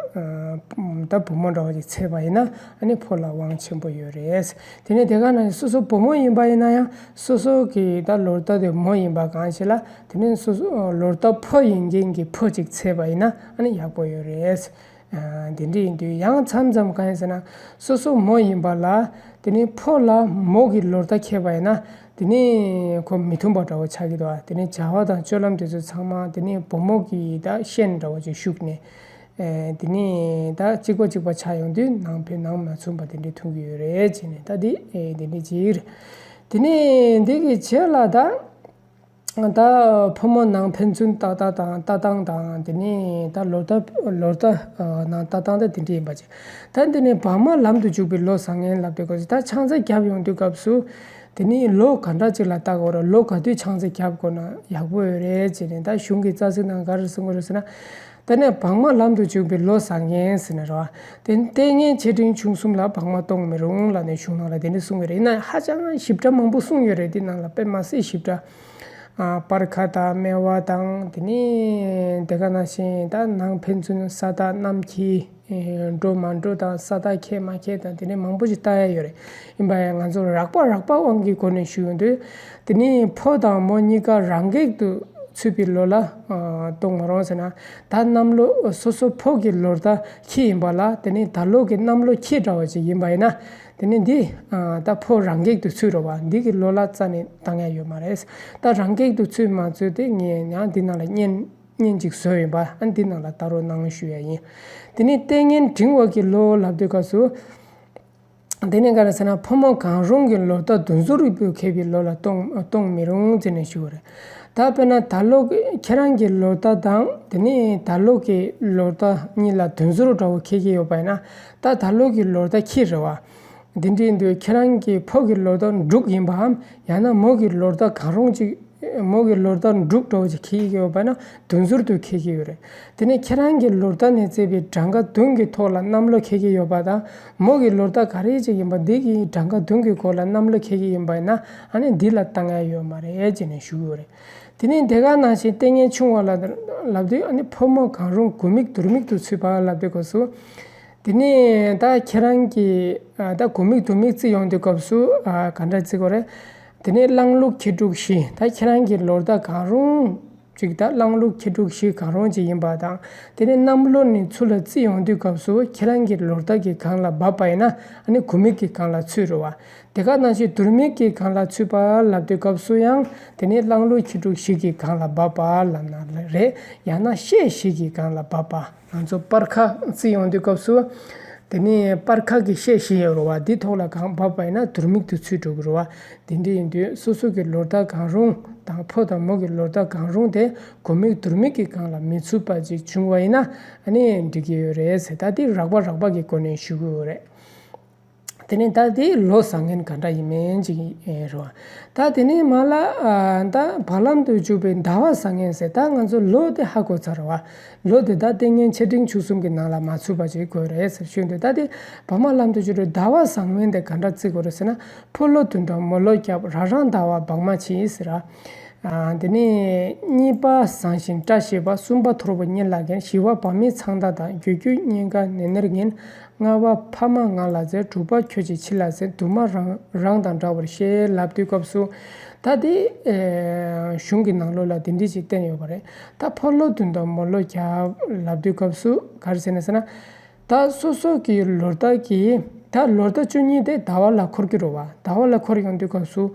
ད་བུ་མོ་འདྲ་བ་ཅིག་ཚེས་པ་ཡིན་ན་ཨ་ནི་ཕོ་ལ་དབང་ཆེན་པོ་ཡོད་རེད། དེ་ནས་དེ་ག་ན་སོ་སོ་བུ་མོ་ཡིན་པ་ཡིན་ན་ཡང་སོ་སོ་གི་ད་ལོ་ཟླ་དེ་མོ་ཡིན་པ་གང་ཞིག་ལ་དེ་ནས་སོ་སོ་ལོ་ཟླ་ཕོ་ཡིན་མཁན་གྱི་ཕོ་ཅིག་ཚེས་པ་ཡིན་ན་ཨ་ནི་ཡག་པོ་ཡོད་རེད། དེ་འདྲ་ཡིན་དུས་ཡང་མཚམས་མཚམས་གང་ཡིན་ཟེར་ན་སོ་སོ་མོ་ཡིན་པ་ལ་དེ་ནས་ཕོ་ལ་མོ་གི་ལོ་ཟླ་ཁེལ་བ་ཡིན་ན། དེ་ནས་ཁོ་མི་མཐུན་པ་འདྲ་བོ་ཆགས་ཀྱི་འདུག་བ། དེ་ནས་བྱ་བ་དང་སྤྱོད་ལམ་དེ་ཚོ་ཚང་མ་དེ་ནས་བུ་མོ་གི་ད་ཤན་འདྲ་བོ་ཅིག་ཞུགས་ནས། དེ་ནས་ད་གཅིག་པ་གཅིག་པ་ཆགས་ཡོང་དུས་ནང་ཕན་ནང་མ་མཚུངས་པ་དེ་འདྲ་མཐོང་གི་ཡོད་རེད་ཅེས་ནས་ད་དེ་དེ་འདྲ་ཅིག་རེད། དེ་ནས་འདི་གི་རྗེས་ལ་ད་ད་ཕོ་མོ་ནང་ཕན་ཚུན་ལྟ་སྟངས་དང་ལྟ་སྟངས་དང་དེ་ནས་ད་ལོ་ཟླ་ལོ་ཟླ་ནང་ལྟ་སྟངས་ད་དེ་འདྲ་ཡིན་པ་ཅིག་ད་འདི་ནས་བག་མ་ལམ་དུ་འཇུག་པའི་ལོ་བཟང་ངན་ལབ་དུས་སྐབས་སུ་ད་ཆང་ས་བརྒྱབ་ཡོང་དུས་སྐབས་སུ། དེ་ནི་ལོ་ག་འདྲ་ཅིག་ལ་བལྟ་དགོས་རེད། ལོ་ག་དུས་ཆང་ས་བརྒྱབ་དགོས་ན་ཡག་པོ་ཡོད་རེད་ཅེས་ནས་ད་གཞུང་གི་རྩ་ཚིག་ནང་ག་རེ་གསུང་གི་རེད་ཟེར་ན། དེ་ནས་བག་མ་ལམ་དུ་འཇུག་པའི་ལོ་བཟང་ངན་ཟེར་ནས་རེད་བ། དེ་ནི་ལྟས་ངན་ཆེ་འབྲིང་ཆུང་གསུམ་ལ་བག་མ་གཏོང་མི་རུང་ལབ་ནས་གཞུང་ནང་ལ་དེ་འདྲ་གསུང་གི་རེད། ཡིན་ན་ཧ་ཅང་ཞིབ་ཕྲ་མང་པོ་གསུངས་ཡོད་རེད། དེ་ནང་ལ་དཔེ་མ་སྲིད་ཞིབ་ཕྲ། སྤར་ཁ་དང་སྨེ་བ་དང་དེ་ནས་དེ་ག་ནང་བཞིན་ད་ནང་ཕན་ཚུན་ས་བདག་གནམ་ཁྱི། འགྲོ་མ་འགྲོ་དང་ས་བདག་ཁྱེད་མ་ཁྱེད་དང་དེ་ནས་མང་པོ་ཞིག་ལྟ་ཡ་ཡོད་རེད། ཡིན་པ་ཡང་ང་ཚོ་རགས་པ་རགས་པ་དབང་གི་སྒོ་ནས་ཞུ་ཡོང་དུས། དེ་ནས་ཕོ་དང་མོ་གཉིས་ཀ་རང་གེགས་དུ་ཚུད་པའི་ལོ་ལ་གཏོང་མ་རུང་ཟེར་ན། ད་གནམ་ལོ་སོ་སོ་ཕོ་གི་ལོ་ཟླ་ཁྱི་ཡིན་པ་ལ་དེ་ནས་ད་ལོ་གི་གནམ་ལོ་ཁྱི་འདྲ་བ་ཅིག་ཡིན་པ་ཡིན་ན། དེ་ནས་འདི་ད་ཕོ་རང་གེགས་དུ་ཚུད་རེད་བ། འདི་གི་ལོ་ལ་རྩ་ནས་བཏང་ཡ་ཡོད་མ་རེད། ད་རང་གེགས་དུ་ཚུད་མ་ཚུད་དེ་ངས་ཡང་འདི་ནང་ལ་བརྙན། བརྙན་ཅིག་བཟོས་ཡིན་པ་ཨ་འདི་ནང་ལ་ལྟ་རོགས་གནང་ཞུ་ཡ་ཡིན། དེ་ནས་ལྟས་ངན་འབྲིང་བ་གི་ལོ་ལབ་དུས་སྐབས་སུ། དེ་ནས་ག་རེ་ཟེར་ན་ཕོ་མོ་གང་རུང་གི་ལོ་ཟླ་དུས་ཚོད་རིག་པའི་མཁས་པའི་ལོ་ལ་གཏོང་གཏོང་མི་རུང་ཟེར་ནས་ཞུ་བ་རེད། ད་དཔེར་ན་ད་ལོ་གི་ཁྱེད་རང་གི་ལོ་ཟླ་དང་དེ་ནས་ད་ལོ་གི་ལོ་ཟླ་གཉིས་ལ་དུས་ཚོད་འདྲ་བོ་འཁེལ་གྱི་ཡོད་པ་ཡིན་ན། ད་ད་ལོ་གི་ལོ་ཟླ་ཁྱི་རེད་བ། དེ་འདྲ་ཡིན་དུས་ཁྱེད་རང་གི་ཕོ་གི་ལོ་ཟླ་འབྲུག་ཡིན་པའམ། ཡང་ན་མོ་གི་ལོ་ཟླ་གང་རུང་ཅིག་མོ་གི་ལོ་ཟླ་འབྲུག་འདྲ་བོ་ཅིག་འཁེལ་གྱི་ཡོད་པ་ན་དུས་ཚོད་དུ་འཁེལ་གྱི་ཡོད་རེད། དེ་ནས་ཁྱེད་རང་གི་ལོ་ཟླ་ནས་བརྩིས་པའི་གྲངས་ཀ་བདུན་གྱི་ཐོག་ལ་གནམ་ལོ་འཁེལ་གྱི་ཡོད་པ་དང་། མོ་གི་ལོ་ཟླ་ག་རེ་ཅིག་ཡིན་པ་འདི་གི་གྲངས་ཀ་བདུན་གྱི་སྐོར་ལ་གནམ་ལོ་འཁེལ་གྱི་ཡིན་པ་ཡིན་ན། ཨ་ནི་འདི་ལ་བཏང་ཡ་ཡོད་མ་རེད་ཅེས་ནས་ཞུ་གི་ཡོད་རེད། དེ་ནས་དེ་ག་ནང་བཞིན་ལྟས་ངན་ཆུང་བ་ལ་ལབ་དུས། ཨ་ནི་ཕོ་མོ་གང་རུང་དགུ་མིག་དུར་མིག་ཏུ་ཚུད་པ་ལབ་དུས་སྐབས་སུ། དེ་ནས་ད་ཁྱེད་རང་གིས་ཨ་ད་དགུ་མིག་དུར་མིག་བརྩི་ཡོང་དུས་སྐབས་སུ་ཨ་ག་འདྲ་བརྩི་དགོས་རེད། དེ་ནས་གླང་ལུག་ཁྱི་འབྲུག་བཞི། ད་ཁྱེད་རང་གི་ལོ་ཟླ་གང་རུང་ཅིག་ད་གླང་ལུག་ཁྱི་འབྲུག་བཞི་གང་རུང་ཅིག་ཡིན་པ་དང་། དེ་ནས་གནམ་ལོ་ནས་ཚུར་ལ་བརྩི་ཡོང་དུས་སྐབས་སུ་ཁྱེད་རང་གི་ལོ་ཟླ་གི་སྒང་ལ་བབས་པ་ཡིན་ན། ཨ་ནི་དགུ་མིག་གི་སྒང་ལ་ཚུད་རེད་བ། དེ་ག་ནང་བཞིན་དུར་མིག་གི་སྒང་ལ་ཚུད་པ་ལབ་དུས་སྐབས་སུ་ཡང་དེ་ནི་གླང་ལུག་ཁྱི་འབྲུག་བཞི་གི་སྒང་ལ་བབས་པ་ལབ་ན་རེད། ཡང་ན་ཤད་བཞི་གི་སྒང་ལ་བབས་པ། ང་ཚོ་སྤར་ཁ་བརྩི་ཡོང་དུས་སྐབས་སུ། དེ་ནི་སྤར་ཁ་གི་ཤད་བཞི་ཡོད་རེད་བ། འདི་ཐོག་ལ་གང་བབས་པ་ཡིན་ན་དུར་མིག་ཏུ་ཚུད་འགྲོ་གི་རེད་བ། དེ་འདྲ་ཡིན་དུས་སོ་སོ་གི་ལོ་ཟླ་གང་རུང་དང་ཕོ་དང་མོ་གི་ལོ་ཟླ་གང་རུང་དེ་དགུ་མིག་དུར་མིག་གི་སྒང་ལ་མི་ཚུད་པ་ཅིག་བྱུང་བ་ཡིན་ན། ཨ་ནི་འགྲིག་གི་ཡོད་རེད་ཟེར། ད་འདི་རགས་པ་རགས་པ་གི་སྒོ་ནས་ཞུ་གི་ཡོད་རེད། དེ་ནས་ད་དེ་ལོ་བཟང་ངན་ག་འདྲ་ཡིན་མིན་ཅིག་རེད་བ། ད་དེ་ནས་མ་ལ་ཨ་ད་བར་ལམ་དུ་འཇུག་པའི་ཟླ་བ་བཟང་ངན་ཟེར། ད་ང་ཚོ་ལོ་དེ་ཧ་གོ་ཚར་བ། ལོ་དེ་ད་ལྟས་ངན་ཆེ་འབྲིང་ཆུང་གསུམ་གྱི་ནང་ལ་མ་ཚུད་པ་ཅིག་དགོས་རེད་ཟེར་ཞུས་འདུག་ད་དེ་བར་མ་ལམ་དུ་འཇུག་པའི་ཟླ་བ་བཟང་ངན་དེ་ག་འདྲ་བརྩི་དགོས་རེད་ཟེར་ན། ཕོ་ལོ་བདུན་དང་མོ་ལོ་བརྒྱད། ར་རང་ཟླ་བ་བག་མ་ཕྱེད་ཟེར། ཨ་དེ་ནས་གཉིས་པ་བཟང་ཞིང་བཀྲ་ཤིས་པ། གསུམ་པ་ཐོར་བུ་གཉིས་ལ་འགེམས། བཞི་བ་བ་མེད་ཚང་མདའ་དང་། གྱོད་གྱོད་གཉིས་ཀ་ནེ་ནེར་ངན། ལྔ་པ་ཕ་མ་ང་ལ་འཛེམ། དྲུག་པ་ཁྱོད་ཀྱིས་ཕྱི་ལ་འཛེམ། དུ་མ་རང་རང་དང་འདྲ་བར་ཤེས་ལབ་དུས་སྐབས་སུ། ད་དེ་གཞུང་གི་ནང་ལོགས་ལ་དེ་འདྲ་ཞིག་བསྟན་ཡོད་པ་རེད། ད་ཕོ་ལོ་བདུན་དང་མོ་ལོ་བརྒྱད་ལབ་དུས་སྐབས་སུ་ག་རེ་ཟེར་ན་ཟེར་ན། ད་སོ་སོ་གི་ལོ་ཟླ་གི་ད་ལོ་ཟླ་བཅུ་གཉིས་དེ་ཟླ་བ་ལ་འཁོར་གྱི་རེད་བ། ཟླ་བ་ལ་འཁོར་ཡོང་དུས་སྐབས་སུ།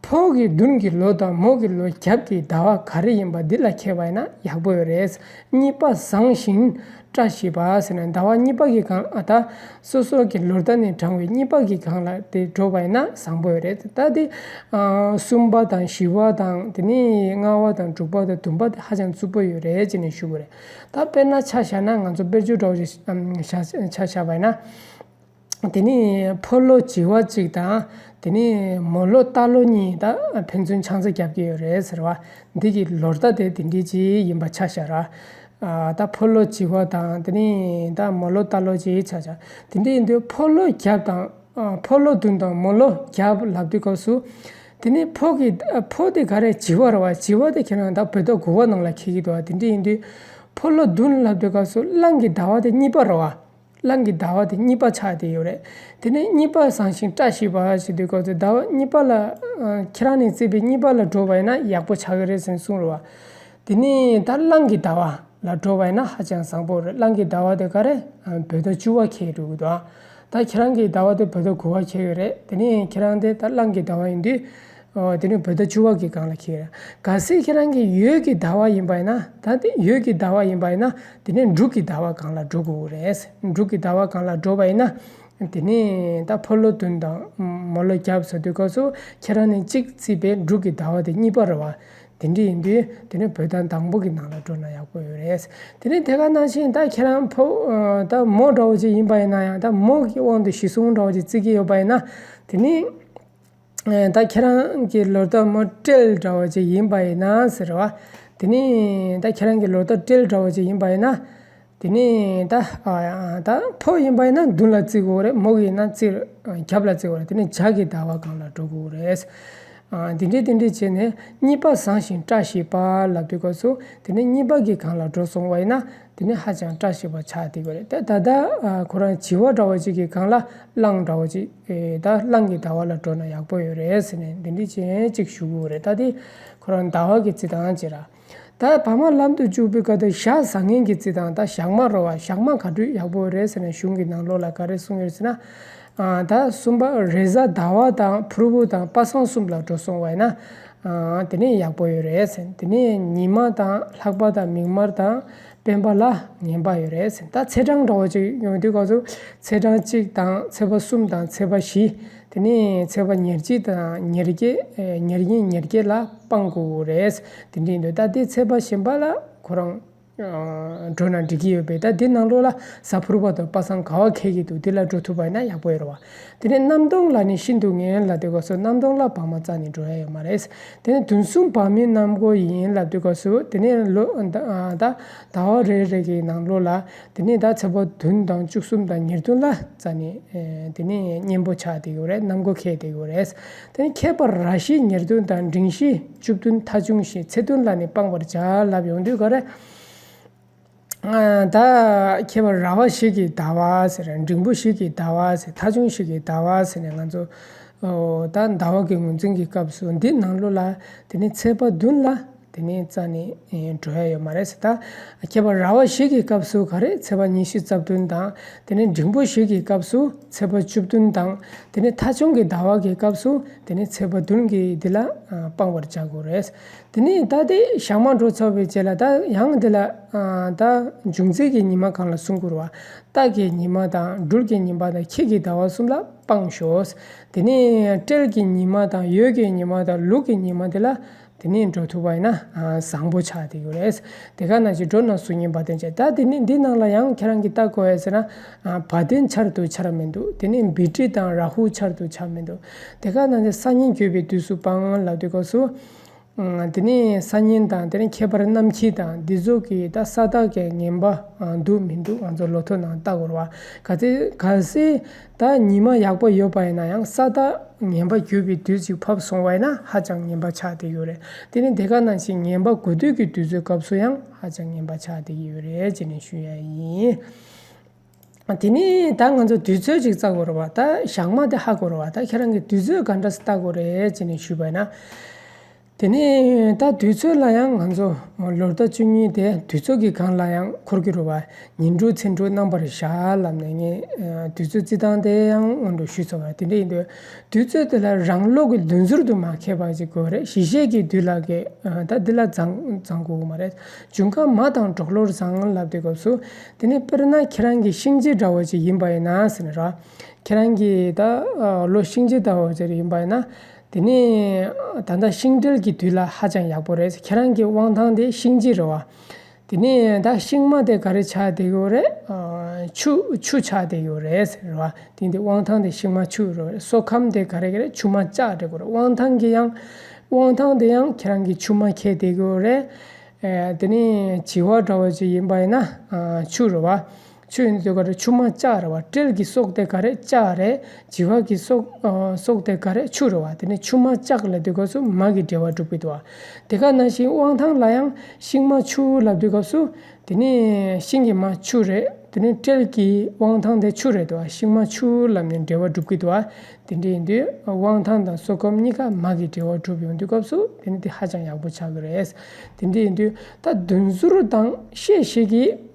ཕོ་གི་བདུན་གྱི་ལོ་དང་མོ་གི་ལོ་བརྒྱད་ཀྱི་ཟླ་བ་ག་རེ་ཡིན་པ་འདི་ལ་མཁས་པ་ཡིན་ན་ཡག་པོ་ཡོད་རེད། གཉིས་པ་བཟང་ཞིང་བཀྲ་ཤིས་པ་ཟེར་ན་ཟླ་བ་གཉིས་པ་གི་སྒང་ཨ་ད་སོ་སོ་གི་ལོ་ཟླ་ནས་བགྲངས་པའི་གཉིས་པ་གི་སྒང་ལ་དེ་འགྲོ་བ་ཡིན་ན་བཟང་པོ་ཡོད་རེད། ད་དེ་ཨ་གསུམ་པ་དང་བཞི་བ་དང་དེ་ནས་ལྔ་བ་དང་དྲུག་པ་དང་བདུན་པ་དེ་ཧ་ཅང་རྩུབ་པོ་ཡོད་རེད་ཅེས་ནས་ཞུ་གི་རེད། ད་དཔེར་ན་ཆ་བཞག་ན་ང་ཚོ་དཔེར་བརྗོད་འདྲ་བོ་ཞིག་ཨམ་ཆ་བཞག་པ་ཡིན་ན། དེ་ནས་ཕོ་ལོ་བྱི་བ་གཅིག་དང་། དེ་ནས་མོ་ལོ་རྟ་ལོ་གཉིས་ད་ཕན་ཚུན་ཆང་ས་རྒྱབ་ཀྱི་ཡོད་རེད་ཟེར་བ། འདི་གི་ལོ་ཟླ་དེ་དེ་འདྲའི་ཅིག་ཡིན་པ་ཆ་བཞག་ར། ཨ་ད་ཕོ་ལོ་བྱི་བ་དང་དེ་ནས་ད་མོ་ལོ་རྟ་ལོ་ཅིག་ཆ་བཞག་དེ་འདྲ་ཡིན་དུས་ཕོ་ལོ་བརྒྱད་དང་ཨ་ཕོ་ལོ་བདུན་དང་མོ་ལོ་བརྒྱད་ལབ་དུས་སྐབས་སུ། དེ་ནས་ཕོ་གི་ཨ་ཕོ་དེ་ག་རེ་བྱི་བ་རེད་བ། བྱི་བ་དེ་ཁྱེད་རང་ད་བོད་ཟླ་དགུ་པ་ནང་ལ་འཁེལ་གྱི་འདུག་བ། དེ་འདྲ་ཡིན་དུས་ཕོ་ལོ་བདུན་ལབ་དུས་སྐབས་སུ་གླང་གི་ཟླ་བ་དེ་གཉིས་པ་རེད་བ། གླང་གི་ཟླ་བ་དེ་གཉིས་པ་ཆགས་བསྡད་ཡོད་རེད། དེ་ནས་གཉིས་པ་བཟང་ཞིང་བཀྲ་ཤིས་པ་ཞེས་དུས་སྐབས་སུ་ཟླ་བ་གཉིས་པ་ལ་ཨ་ཁྱེད་རང་ནས་བརྩིས་པའི་གཉིས་པ་ལ་འགྲོ་བ་ཡིན་ན་ཡག་པོ་ཆགས་ཀྱི་རེད་ཟེར་གསུངས་རེད་བ། དེ་ནས་ད་གླང་གི་ཟླ་བ་ལ་འགྲོ་བ་ཡིན་ན་ཧ་ཅང་བཟང་པོ་རེད། གླང་གི་ཟླ་བ་དེ་ག་རེ་ཨ་བོད་ཟླ་བཅུ་པ་འཁེལ་འགྲོ་གི་འདུག་ད་ཁྱེད་རང་གི་ཟླ་བ་དེ་བོད་ཟླ་དགུ་པ་འཁེལ་ཡོད་རེད། དེ་ནས་ཁྱེད་རང་དེ་ད་གླང་གི་ཟླ་བ་ཡིན་དུས། ཨོ་དེ་ནས་བོད་ཟླ་བཅུ་པ་གི་སྒང་ལ་འཁེལ་ཡོད་རེད། གལ་སྲིད་ཁྱེད་རང་གི་ཡོས་ཀྱི་ཟླ་བ་ཡིན་པ་ཡིན་ན། ད་དེ་ཡོས་ཀྱི་ཟླ་བ་ཡིན་པ་ཡིན་ན་དེ་ནས་འབྲུག་གི་ཟླ་བ་སྒང་ལ་འགྲོ་དགོས་རེད། འབྲུག་གི་ཟླ་བ་སྒང་ལ་འགྲོ་བ་ཡིན་ན། དེ་ནས་ད་ཕོ་ལོ་བདུན་དང་མོ་ལོ་བརྒྱད་ཟེར་དུས་སྐབས་སུ་ཁྱེད་རང་ནས་གཅིག་བརྩིས་པའི་འབྲུག་གི་ཟླ་བ་དེ་གཉིས་པ་རེད་བ། དེ་འདྲ་ཡིན་དུས་དེ་ནས་བོད་ཟླ་དང་པོ་གི་ནང་ལ་འགྲོ་ན་ཡག་པོ་ཡོད་རེད། དེ་ནས་དེ་ག་ནང་བཞིན་ད་ཁྱེད་རང་ཕོ་ཨ་ད་མོ་འདྲ་བོ་ཅིག་ཡིན་པ་ཡིན་ན་ཡང་། ད་མོ་གི་དབང་དུ་གཞི་བཟུང་འདྲ་བོ་ཅིག་བརྩི་གི་ཡོད་པ་ཡིན་ན། དེ་ནས་ཨ་ད་ཁྱེད་རང་གི་ལོ་ཟླ་མོ་སྤྲེལ་འདྲ་བོ་ཅིག་ཡིན་པ་ཡིན་ན་ཟེར་བ། དེ་ནས་ད་ཁྱེད་རང་གི་ལོ་ཟླ་སྤྲེལ་འདྲ་བོ་ཅིག་ཡིན་པ་ཡིན་ན། དེ་ནས་ད་ཨ་ད་ཕོ་ཡིན་པ་ཡིན་ན་བདུན་ལ་བརྩི་དགོས་རེད། མོ་ཡིན་ན་བརྩི་བརྒྱད་ལ་བརྩི་དགོས་རེད། དེ་ནས་བྱ་གི་ཟླ་བ་སྒང་ལ་འགྲོ་དགོས་རེད། ཨ་འདི་འདྲས་འདི་འདྲས་བྱས་ནས་གཉིས་པ་བཟང་ཞིང་བཀྲ་ཤིས་པ་ལབ་དུས་སྐབས་སུ། དེ་ནས་གཉིས་པ་གི་སྒང་ལ་འགྲོ་སོང་བ་ཡིན་ན། དེ་ནས་ཧ་ཅང་བཀྲ་ཤིས་པ་ཆགས་བསྡད་ཀྱི་རེད། ད་ད་ལྟ་ཨ་ཁོ་རང་བྱི་བ་འདྲ་བོ་ཅིག་གི་སྒང་ལ་གླང་འདྲ་བོ་ཅིག་ཨེ་ད་གླང་གི་ཟླ་བ་ལ་འགྲོ་ན་ཡག་པོ་ཡོད་རེད་ཟེར་ནས་འདི་འདྲས་བྱས་ཅིག་ཞུ་གི་ཡོད་རེད། ད་དེ་ཁོ་རང་ཟླ་བ་གི་རྩི་སྟངས་ཅིག་ར། ད་བར་མ་ལམ་དུ་འཇུག་པའི་སྐབས་དུ་ཞག་བཟང་ངན་གྱི་རྩི་སྟངས། ད་ཞག་མ་རེད་བ། ཞག་མ་ག་དུས་ཡག་པོ་རེད་ཟེར་ནས་གཞུང་གི་ནང་ལོགས་ལ་ག་རེ་གསུངས་ཡོད་ཟེར་ན། ཨ་ད་གསུམ་པ་རེས་གཟའ་ཟླ་བ་དང་ཕུར་བུ་དང་པ་སངས་གསུམ་ལ་འགྲོ་སོང་བ་ཡིན་ན། ཨ་དེ་ནས་ཡག་པོ་ཡོད་རེད་ཟེར། དེ་ནས་ཉི་མ་དང་ལྷག་པ་དང་མིག་དམར་དང་། སྤེན་པ་ལ་ངན་པ་ཡོད་རེད་ཟེར། ད་ཚེས་གྲངས་འདྲ་བོ་ཅིག་ཡོང་དུས་སྐབས་སུ་ཚེས་གྲངས་གཅིག་དང་ཚེས་པ་གསུམ་དང་ཚེས་པ་བཞི། དེ་ནས་ཚེས་པ་ཉེར་གཅིག་དང་ཉེར་བརྒྱད། ཨེ། ཉེར་གཉིས་ཉེར་བརྒྱད་ལ་སྤང་དགོས་རེད། དེ་འདྲ་ཡིན་དུས་ད་དེ་ཚེས་པ་གཞན་པ་ལ་ཁོ་རང་འགྲོ་ན་འགྲིག་གི་ཡོད་པས། ད་འདི་ནང་ལོགས་ལ་གཟའ་ཕུར་པ་དང་པ་སངས་ག་བ་འཁེལ་གྱི་འདུག་འདི་ལ་འགྲོ་ཐུབ་པ་ཡིན་ན་ཡག་པོ་ཡོད་རེད་བ། དེ་ནས་གནམ་སྟོང་ལ་ནི་ཤིན་ཏུ་ངན་ལབ་དུས་སྐབས་སུ་གནམ་སྟོང་ལ་བག་མ་རྩ་ནས་འགྲོ་ཡ་ཡོད་མ་རེད། དེ་ནས་བདུན་གསུམ་བག་མེད་གནམ་སྒོ་ཡིན་ལབ་དུས་སྐབས་སུ། དེ་ནས་ལོ་ད་ད་ཟླ་བ་རེ་རེ་གི་ནང་ལོགས་ལ། དེ་ནས་ད་ཚེས་པ་བདུན་དང་བཅུ་གསུམ་དང་ཉེར་བདུན་ལ་རྩ་ནས། ཨེ། དེ་ནས་གཉེན་པོ་ཆགས་བསྡད་ཡོད་རེད། གནམ་སྒོ་འཁེལ་བསྡད་ཡོད་རེད། དེ་ནས་ཁྱད་པར་ར་བཞི་ཉེར་བདུན་དང་འབྲིང་བཞི་བཅུ་བདུན་ཐ་ཆུང་བཞི་ཚེས་བདུན་ལ་ནི་སྤང་བར་བྱ་ལབ་ཡོང་དུས་ག་རེ། ཨ། ད་ཁྱད་པར་ར་བ་བཞི་གི་ཟླ་བ་ཟེར། འབྲིང་པོ་བཞི་གི་ཟླ་བ་ཟེར། ཐ་ཆུང་བཞི་གི་ཟླ་བ་ཟེར་ནས་ང་ཚོ། ཨོ། ད་ཟླ་བ་གི་ངོས་འཛིན་གྱི་སྐབས་སུ་འདི་ནང་ལོགས་ལ་དེ་ནས་ཚེས་པ་བདུན་ལ་དེ་ནས་རྩ་ནས། ཨེ། འགྲོ་ཡ་ཡོད་མ་རེད་ཟེར། ད་ཁྱད་པར་ར་བ་བཞི་གི་སྐབས་སུ་ག་རེ། ཚེས་པ་ཉི་ཤུ་རྩ་བདུན་དང་། དེ་ནས་འབྲིང་པོ་བཞི་གི་སྐབས་སུ་ཚེས་པ་བཅུ་བདུན་དང་། དེ་ནས་ཐ་ཆུང་གི་ཟླ་བ་གི་སྐབས་སུ་དེ་ནས་ཚེས་པ་བདུན་གྱི་འདི་ལ། ཨ། སྤང་བར་བྱ་དགོས་རེད། དེ་ནས་ད་དེ་ཞག་མ་འགྲོ་ཚར་བའི་རྗེས་ལ་ད་ཡང་དེ་ལ། ཨ། ད་འབྱུང་རྩིས་ཀྱི་ཉི་མ་གང་ལ་གསུང་དགོས་རེད་བ། སྟག་གི་ཉི་མ་དང་སྦྲུལ་གྱི་ཉི་མ་དང་ཁྱི་གི་ཟླ་བ་གསུམ་ལ་སྤང་ཤོག་དེ་ནས་སྤྲེལ་གྱི་ཉི་མ་དང་ཡོས་ཀྱི་ཉི་མ་དང་ལུག་གི་ཉི་མ་དེ་ལ་དེ་ནས་འགྲོ་ཐུབ་པ་ཡིན་ན། ཨ། བཟང་པོ་ཆགས་བསྡད་ཡོད་རེད། དེ་ག་ནང་བཞིན་འགྲོ་ན་གཟུགས་བརྙན་བ་དན་བྱས། ད་དེ་ནས་འདི་ནང་ལ་ཡང་ཁྱེད་རང་གིས་ལྟ་དགོས་ཡ་ཟེར་ན། ཨ། བ་དན་འཆར་དུ་འཆར་མི་འདུག་དེ་ནས་བི་ཏྲི་དང་ར་ཧུ་འཆར་དུ་འཆར་མི་འདུག་དེ་ག་ནང་བཞིན་ས་གཉིས་འགྱུར་བའི་དུས་སུ་སྤང་ལབ་དུས་སྐབས་སུ། ཨ། དེ་ནས་སང་ཉིན་དང་དེ་ནས་ཁྱད་པར་གནམ་ཁྱི་དང་འདི་ཚོ་གི་ད་ས་བདག་གི་ངན་པ། ཨ། འདུག་མི་འདུག་ང་ཚོ་ལོ་ཐོ་ནང་ལྟ་དགོས་རེད་བ། གལ་སྲིད་གལ་སྲིད་ད་ཉི་མ་ཡག་པོ་ཡོད་པ་ཡིན་ན་ཡང་ས་བདག་ངན་པ་གྱུར་པའི་དུས་ཅིག་ཕེབས་སོང་བ་ཡིན་ན་ཧ་ཅང་ངན་པ་ཆགས་བསྡད་ཡོད་རེད། དེ་ནས་དེ་ག་ནང་བཞིན་ངན་པ་དགུ་སྡུད་ཀྱི་དུས་ཚོད་སྐབས་སུ་ཡང་ཧ་ཅང་ངན་པ་ཆགས་བསྡད་ཡོད་རེད་ཅེས་ནས་ཞུ་ཡ་ཡིན། དེ་ནས་ད་ང་ཚོ་དུས་ཚོད་ཅིག་བརྩི་དགོས་རེད་བ། ད་ཞག་མ་དེ་ཧ་གོ་རེད་བ། ད་ཁྱེད་རང་གིས་དུས་ཚོད་ག་འདྲ་ལྟ་དགོས་རེད་ཅེས་ནས་ཞུས་པ་ཡིན་ན། དེ་ནས་ད་དུས་ཚོད་ལ་ཡང་ང་ཚོ་ལོ་ཟླ་བཅུ་གཉིས་དེ་དུས་ཚོད་ཀྱི་སྒང་ལ་ཡང་འཁོར་གྱི་རེད་བ། ཉིན་དྲུག་མཚན་དྲུག་རྣམ་པར་བཞག་ལབ་ནས་ངས། ཨ། དུས་ཚོད་བརྩི་སྟངས་དེ་ཡང་སྔོན་འགྲོ་ཞུས་ཚར་བ་དེ་འདྲ་ཡིན་དུས། དུས་ཚོད་དེ་ལ་རང་ལུགས་ཀྱི་བདུན་ཟུར་དུ་མ་འཁེལ་བ་ཅིག་དགོས་རེད། གཞི་ཤེས་ཀྱི་དུས་ལ་གི། ཨ། ད་འདི་ལ་བརྩི་བརྩི་དགོས་ཀྱི་མ་རེད། འབྱུང་ཁམས་མ་དང་གྲོགས་བློར་བཟང་ལབ་དུས་སྐབས་སུ། དེ་ནས་དཔེར་ན་ཁྱེད་རང་གི་ཤིང་བྱི་འདྲ་བོ་ཅིག་ཡིན་པ་ཡིན་ན་ཟེར་ནས་ར། ཁྱེད་རང་གི་ད་ལོ་ཤིང་བྱི་འདྲ་བོ་ཅིག་ཡིན་པ་ཡིན་ན། དེ་ནས་ད་ལྟ་ཤིང་སྤྲེལ་གྱི་དུས་ལ་ཧ་ཅང་ཡག་པོ་རེད། ཁྱེད་རང་གི་དབང་ཐང་དེ་ཤིང་བྱི་རེད་བ། དེ་ནས་ད་ཤིང་མ་དེ་ག་རེ་ཆགས་བསྡད་ཡོད་རེད། ཨ། ཆུ་ཆུ་ཆགས་བསྡད་ཡོད་རེད་ཟེར་བ། དེ་འདི་དབང་ཐང་དེ་ཤིང་མ་ཆུ་རེད། སྲོག་ཁམས་དེ་ག་རེ་ག་རེ་ཆུ་མ་ལྕགས་རེད་གོ་རེད། དབང་ཐང་གི་ཡང་དབང་ཐང་དེ་ཡང་ཁྱེད་རང་གི་ཆུ་མ་འཁེལ་བསྡད་ཡོད་རེད། ཨེ། དེ་ནས་བྱི་བ་འདྲ་བོ་ཅིག་ཡིན་པ་ཡིན་ན། ཨ། ཆུ་རེད་བ། ཆུ་ཡིན་དུས་ག་རེ་ཆུ་མ་ལྕགས་རེད་བ། སྤྲེལ་གྱི་སྲོག་དེ་ག་རེ་ལྕགས་རེད། བྱི་བ་གི་སྲོག་ཨ། སྲོག་དེ་ག་རེ་ཆུ་རེད་བ། དེ་ནས་ཆུ་མ་ལྕགས་ལབ་དུས་སྐབས་སུ་མ་གི་འབྲེལ་བ་གྲུབ་ཀྱི་འདུག་བ། དེ་ག་ནང་བཞིན་དབང་ཐང་ལ་ཡང་ཤིང་མ་ཆུ་ལབ་དུས་སྐབས་སུ། དེ་ནས་ཤིང་གི་མ་ཆུ་རེད། དེ་ནས་སྤྲེལ་གྱི་དབང་ཐང་དེ་ཆུ་རེད་དོ། ཤིང་མ་ཆུ་ལབ་ནས་འབྲེལ་བ་གྲུབ་ཀྱི་འདུག་བ། དེ་འདྲ་ཡིན་དུས་དབང་ཐང་དང་སྲོག་ཁམས་གཉིས་ཀ་མ་གི་འབྲེལ་བ་གྲུབ་ཡོང་དུས་སྐབས་སུ་དེ་ནི་དེ་ཧ་ཅང་ཡག་པོ་ཆགས་ཀྱི་རེད། དེ་འདྲ་ཡིན་དུས་ད་བདུན་ཟུར་དང་ཤེས་བཞིན་གྱི།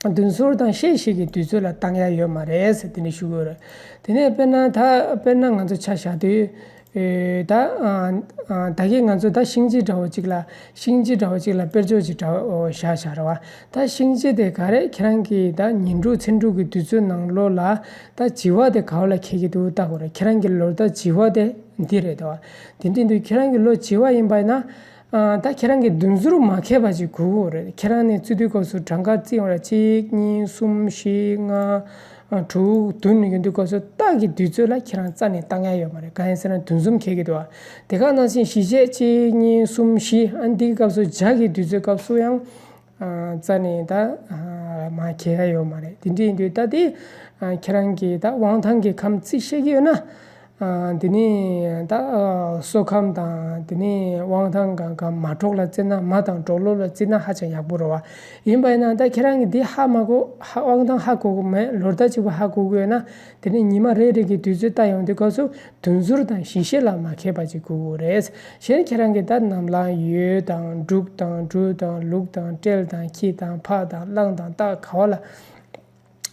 བདུན་ཟུར་དང་ཤེས་བཞིན་གྱི་དུས་ཚོད་ལ་བཏང་ཡ་ཡོད་མ་རེད་ཟེར་དེ་འདྲ་ཞུ་གི་ཡོད་རེད། དེ་ནས་དཔེར་ན་ད་དཔེར་ན་ང་ཚོ་ཆ་བཞག་དུས། ཨེ། ད་ཨ་ཨ་ད་གིན་ང་ཚོ་ད་ཤིང་བྱི་འདྲ་བོ་གཅིག་ལ་ཤིང་བྱི་འདྲ་བོ་གཅིག་ལ་དཔེར་བརྗོད་ཅིག་འདྲ་བོ་བཞག་བཞག་རེད་བ། ད་ཤིང་བྱི་དེ་ག་རེ་ཁྱེད་རང་གིས་ད་ཉིན་དྲུག་མཚན་དྲུག་གི་དུས་ཚོད་ནང་ལོགས་ལ་ད་བྱི་བ་དེ་ག་བ་ལ་འཁེལ་གྱི་འདུག་ལྟ་དགོས་རེད། ཁྱེད་རང་གི་ལོ་ཟླ་བྱི་བ་དེ་འདི་རེད་དོ། དེ་འདྲ་ཡིན་དུས་ཁྱེད་རང་གི་ལོ་བྱི་བ་ཡིན་པ་ཡིན་ན། ཨ། ད་ཁྱེད་རང་གི་བདུན་ཟུར་མ་འཁེལ་བ་ཅིག་དགོས་ཀྱི་ཡོད་རེད། ཁྱེད་རང་ནས་བརྩི་དུས་སྐབས་སུ་གྲངས་ཀ་བརྩི་ཡོང་ར་གཅིག་གཉིས་གསུམ་བཞི་ལྔ། ཨ། དྲུག་བདུན་ཡོང་དུས་སྐབས་སུ་སྟག་གི་དུས་ཚོད་ལ་ཁྱེད་རང་རྩ་ནས་བཏང་ཡ་ཡོད་མ་རེད། གང་ཡིན་ཟེར་ན་བདུན་ཟུར་འཁེལ་གྱི་འདུག་བ། དེ་ག་ནང་བཞིན་བཞི་བྱས་གཅིག་གཉིས་གསུམ་བཞི། ཨ། འདིའི་སྐབས་སུ་བྱ་གི་དུས་ཚོད་སྐབས་སུ་ཡང་། ཨ། རྩ་ནས་ད། ཨ། མ་འཁེལ་ཡ་ཡོད་མ་རེད། དེ་འདྲ་ཡིན་དུས་ད་དེ། ཨ། ཁྱེད་རང་གི་ད་དབང་ཐང་གི་ཁམས་རྩིས་ཤེས་ཀྱི་ཡོད་ན། ཨ། དེ་ནས་ད། ཨ། སྲོག་ཁམས་དང་དེ་ནས་དབང་ཐང་གང་གང་མ་གྲོགས་ལ་བརྩིས་ན། མ་དང་གྲོགས་ལོ་ལ་བརྩིས་ན་ཧ་ཅང་ཡག་པོ་རེད་བ། ཡིན་པ་ཡིན་ན་ད་ཁྱེད་རང་གིས་འདི་ཧ་མ་གོ། ཧ། དབང་ཐང་ཧ་གོ་གི་མེད། ལོ་ཟླ་གཅིག་པོ་ཧ་གོ་གི་ཡོད་ན། དེ་ནས་ཉི་མ་རེ་རེ་གི་དུས་ཚོད་ལྟ་ཡོང་དུས་སྐབས་སུ་བདུན་ཟུར་དང་བཞི་ཤེས་ལ་མ་འཁེལ་བ་ཅིག་དགོས་ཀྱི་རེད། གཞན་ཁྱེད་རང་གིས་ད་ནམ་ལངས་ཡོས་དང་འབྲུག་དང་སྦྲུལ་དང་ལུག་དང་སྤྲེལ་དང་ཁྱི་དང་ཕག་དང་གླང་དང་སྟག་ག་བ་ལ་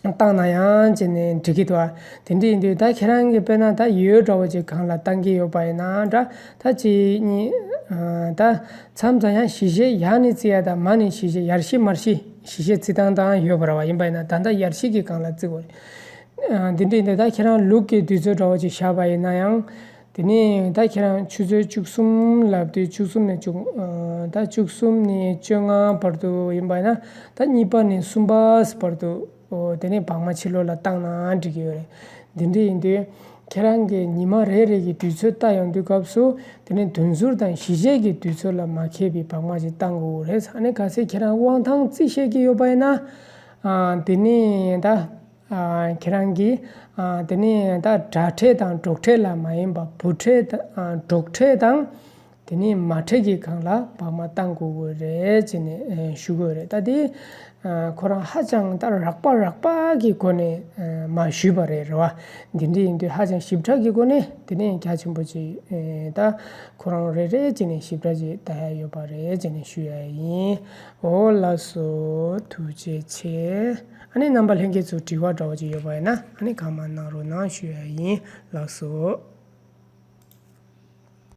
བཏང་ན་ཡང་བྱས་ནས་འགྲིག་གི་འདུག་ཨ། དེ་འདྲ་ཡིན་དུས་ད་ཁྱེད་རང་གིས་དཔེར་ན་ད་ཡོས་འདྲ་བོ་ཅིག་སྒང་ལ་བཏང་གི་ཡོད་པ་ཡིན་ན་འདྲ། ད་གཅིག་གཉིས། ཨ། ད་མཚམས་མཚམས་ཡང་བཞི་ཤེས་ཡར་ནས་བརྩི་ཡ་དང་མར་ནས་བཞི་ཤེས། ཡར་བཞི་མར་བཞི། ཞིབ་བཤེར་རྩི་སྟངས་དང་ཡོད་པ་རེད་བ། ཡིན་པ་ཡིན་ན་ད་ལྟ་ཡར་ཞིག་གི་སྒང་ལ་བརྩི་དགོས་རེད། ཨ། འདི་འདྲ་ཡིན་དུས་ད་ཁྱེད་རང་ལུག་གི་དུས་ཚོད་འདྲ་བོ་ཅིག་བཞག་པ་ཡིན་ན་ཡང་། དེ་ནས་ད་ཁྱེད་རང་ཆུ་ཚོད་བཅུ་གསུམ་ལབ་དུས་བཅུ་གསུམ་ནས་བཅུ། ཨ། ད་བཅུ་གསུམ་ནས་བཅོ་ལྔ་བར་དུ་ཡིན་པ་ཡིན་ན། ད་གཉིས་པ་ནས་གསུམ་པ་བར་དུ། ཨོ། དེ་ནས་བག་མ་ཕྱི་ལོགས་ལ་བཏང་ན་འགྲིག་གི་ཡོད་རེད། འདི་འདྲ་ཡིན་དུས་ཁྱེད་རང་གི་ཉི་མ་རེ་རེ་གི་དུས་ཚོད་ལྟ་ཡོང་དུས་སྐབས་སུ། དེ་ནས་དུས་ཚོད་དང་ཞིབ་བཤེར་གྱི་དུས་ཚོད་ལ་མ་ཁེལ་བའི་བག་མ་ཞིག་བཏང་དགོས་རེད། ཨ་ནི་གལ་སྲིད་ཁྱེད་རང་དབང་ཐང་རྩིས་བཤེར་གྱི་ཡོད་པ་ཡིན་ན། ཨ། དེ་ནས་ད། ཨ། ཁྱེད་རང་གིས། ཨ། དེ་ནས་ད་དགྲ་ཁྲལ་དང་འགྲོགས་ཁྲལ་ལ་མ་ཡིན་པ་བུ་ཁྲལ་དང་། ཨ། འགྲོགས་ཁྲལ་དང་། དེ་ནས་མ་ཁྲལ་གྱི་སྒང་ལ་བག་མ་བཏང་དགོས་ཀྱི་རེད་ཅེས་ནས། ཨ། ཞུ་དགོས་རེད། ད་དེ། ཨ། ཁོ་རང་ཧ་ཅང་ད་རགས་པ་རགས་པ་གི་སྒོ་ནས། ཨ། མ་ཞུས་པ་རེད། རེད་བ། འདི་འདྲ་ཡིན་དུས་ཧ་ཅང་ཞིབ་ཕྲ་གི་སྒོ་ནས་དེ་ནས་རྒྱ་ཆེན་པོ་ཅིག་ཨ། ད་ཁོ་རང་རེ་རེ་བྱས་ནས་ཞིབ་ཕྲ་ཅིག་ལྟ་ཡ་ཡོད་པ་རེད་ཅེས་ནས་ཞུ་ཡ་ཡིན། འོ་ལགས་སོ། ཐུགས་རྗེ་ཆེ། ཨ་ནི་རྣམ་པ་ལྷན་རྒྱས་ཚོ་དྲི་བ་འདྲ་བོ་ཅིག་ཡོད་པ་ཡིན་ན། ཨ་ནི་གང་མང་གནང་རོགས་གནང་ཞུ་ཡ་ཡིན། ལགས་སོ།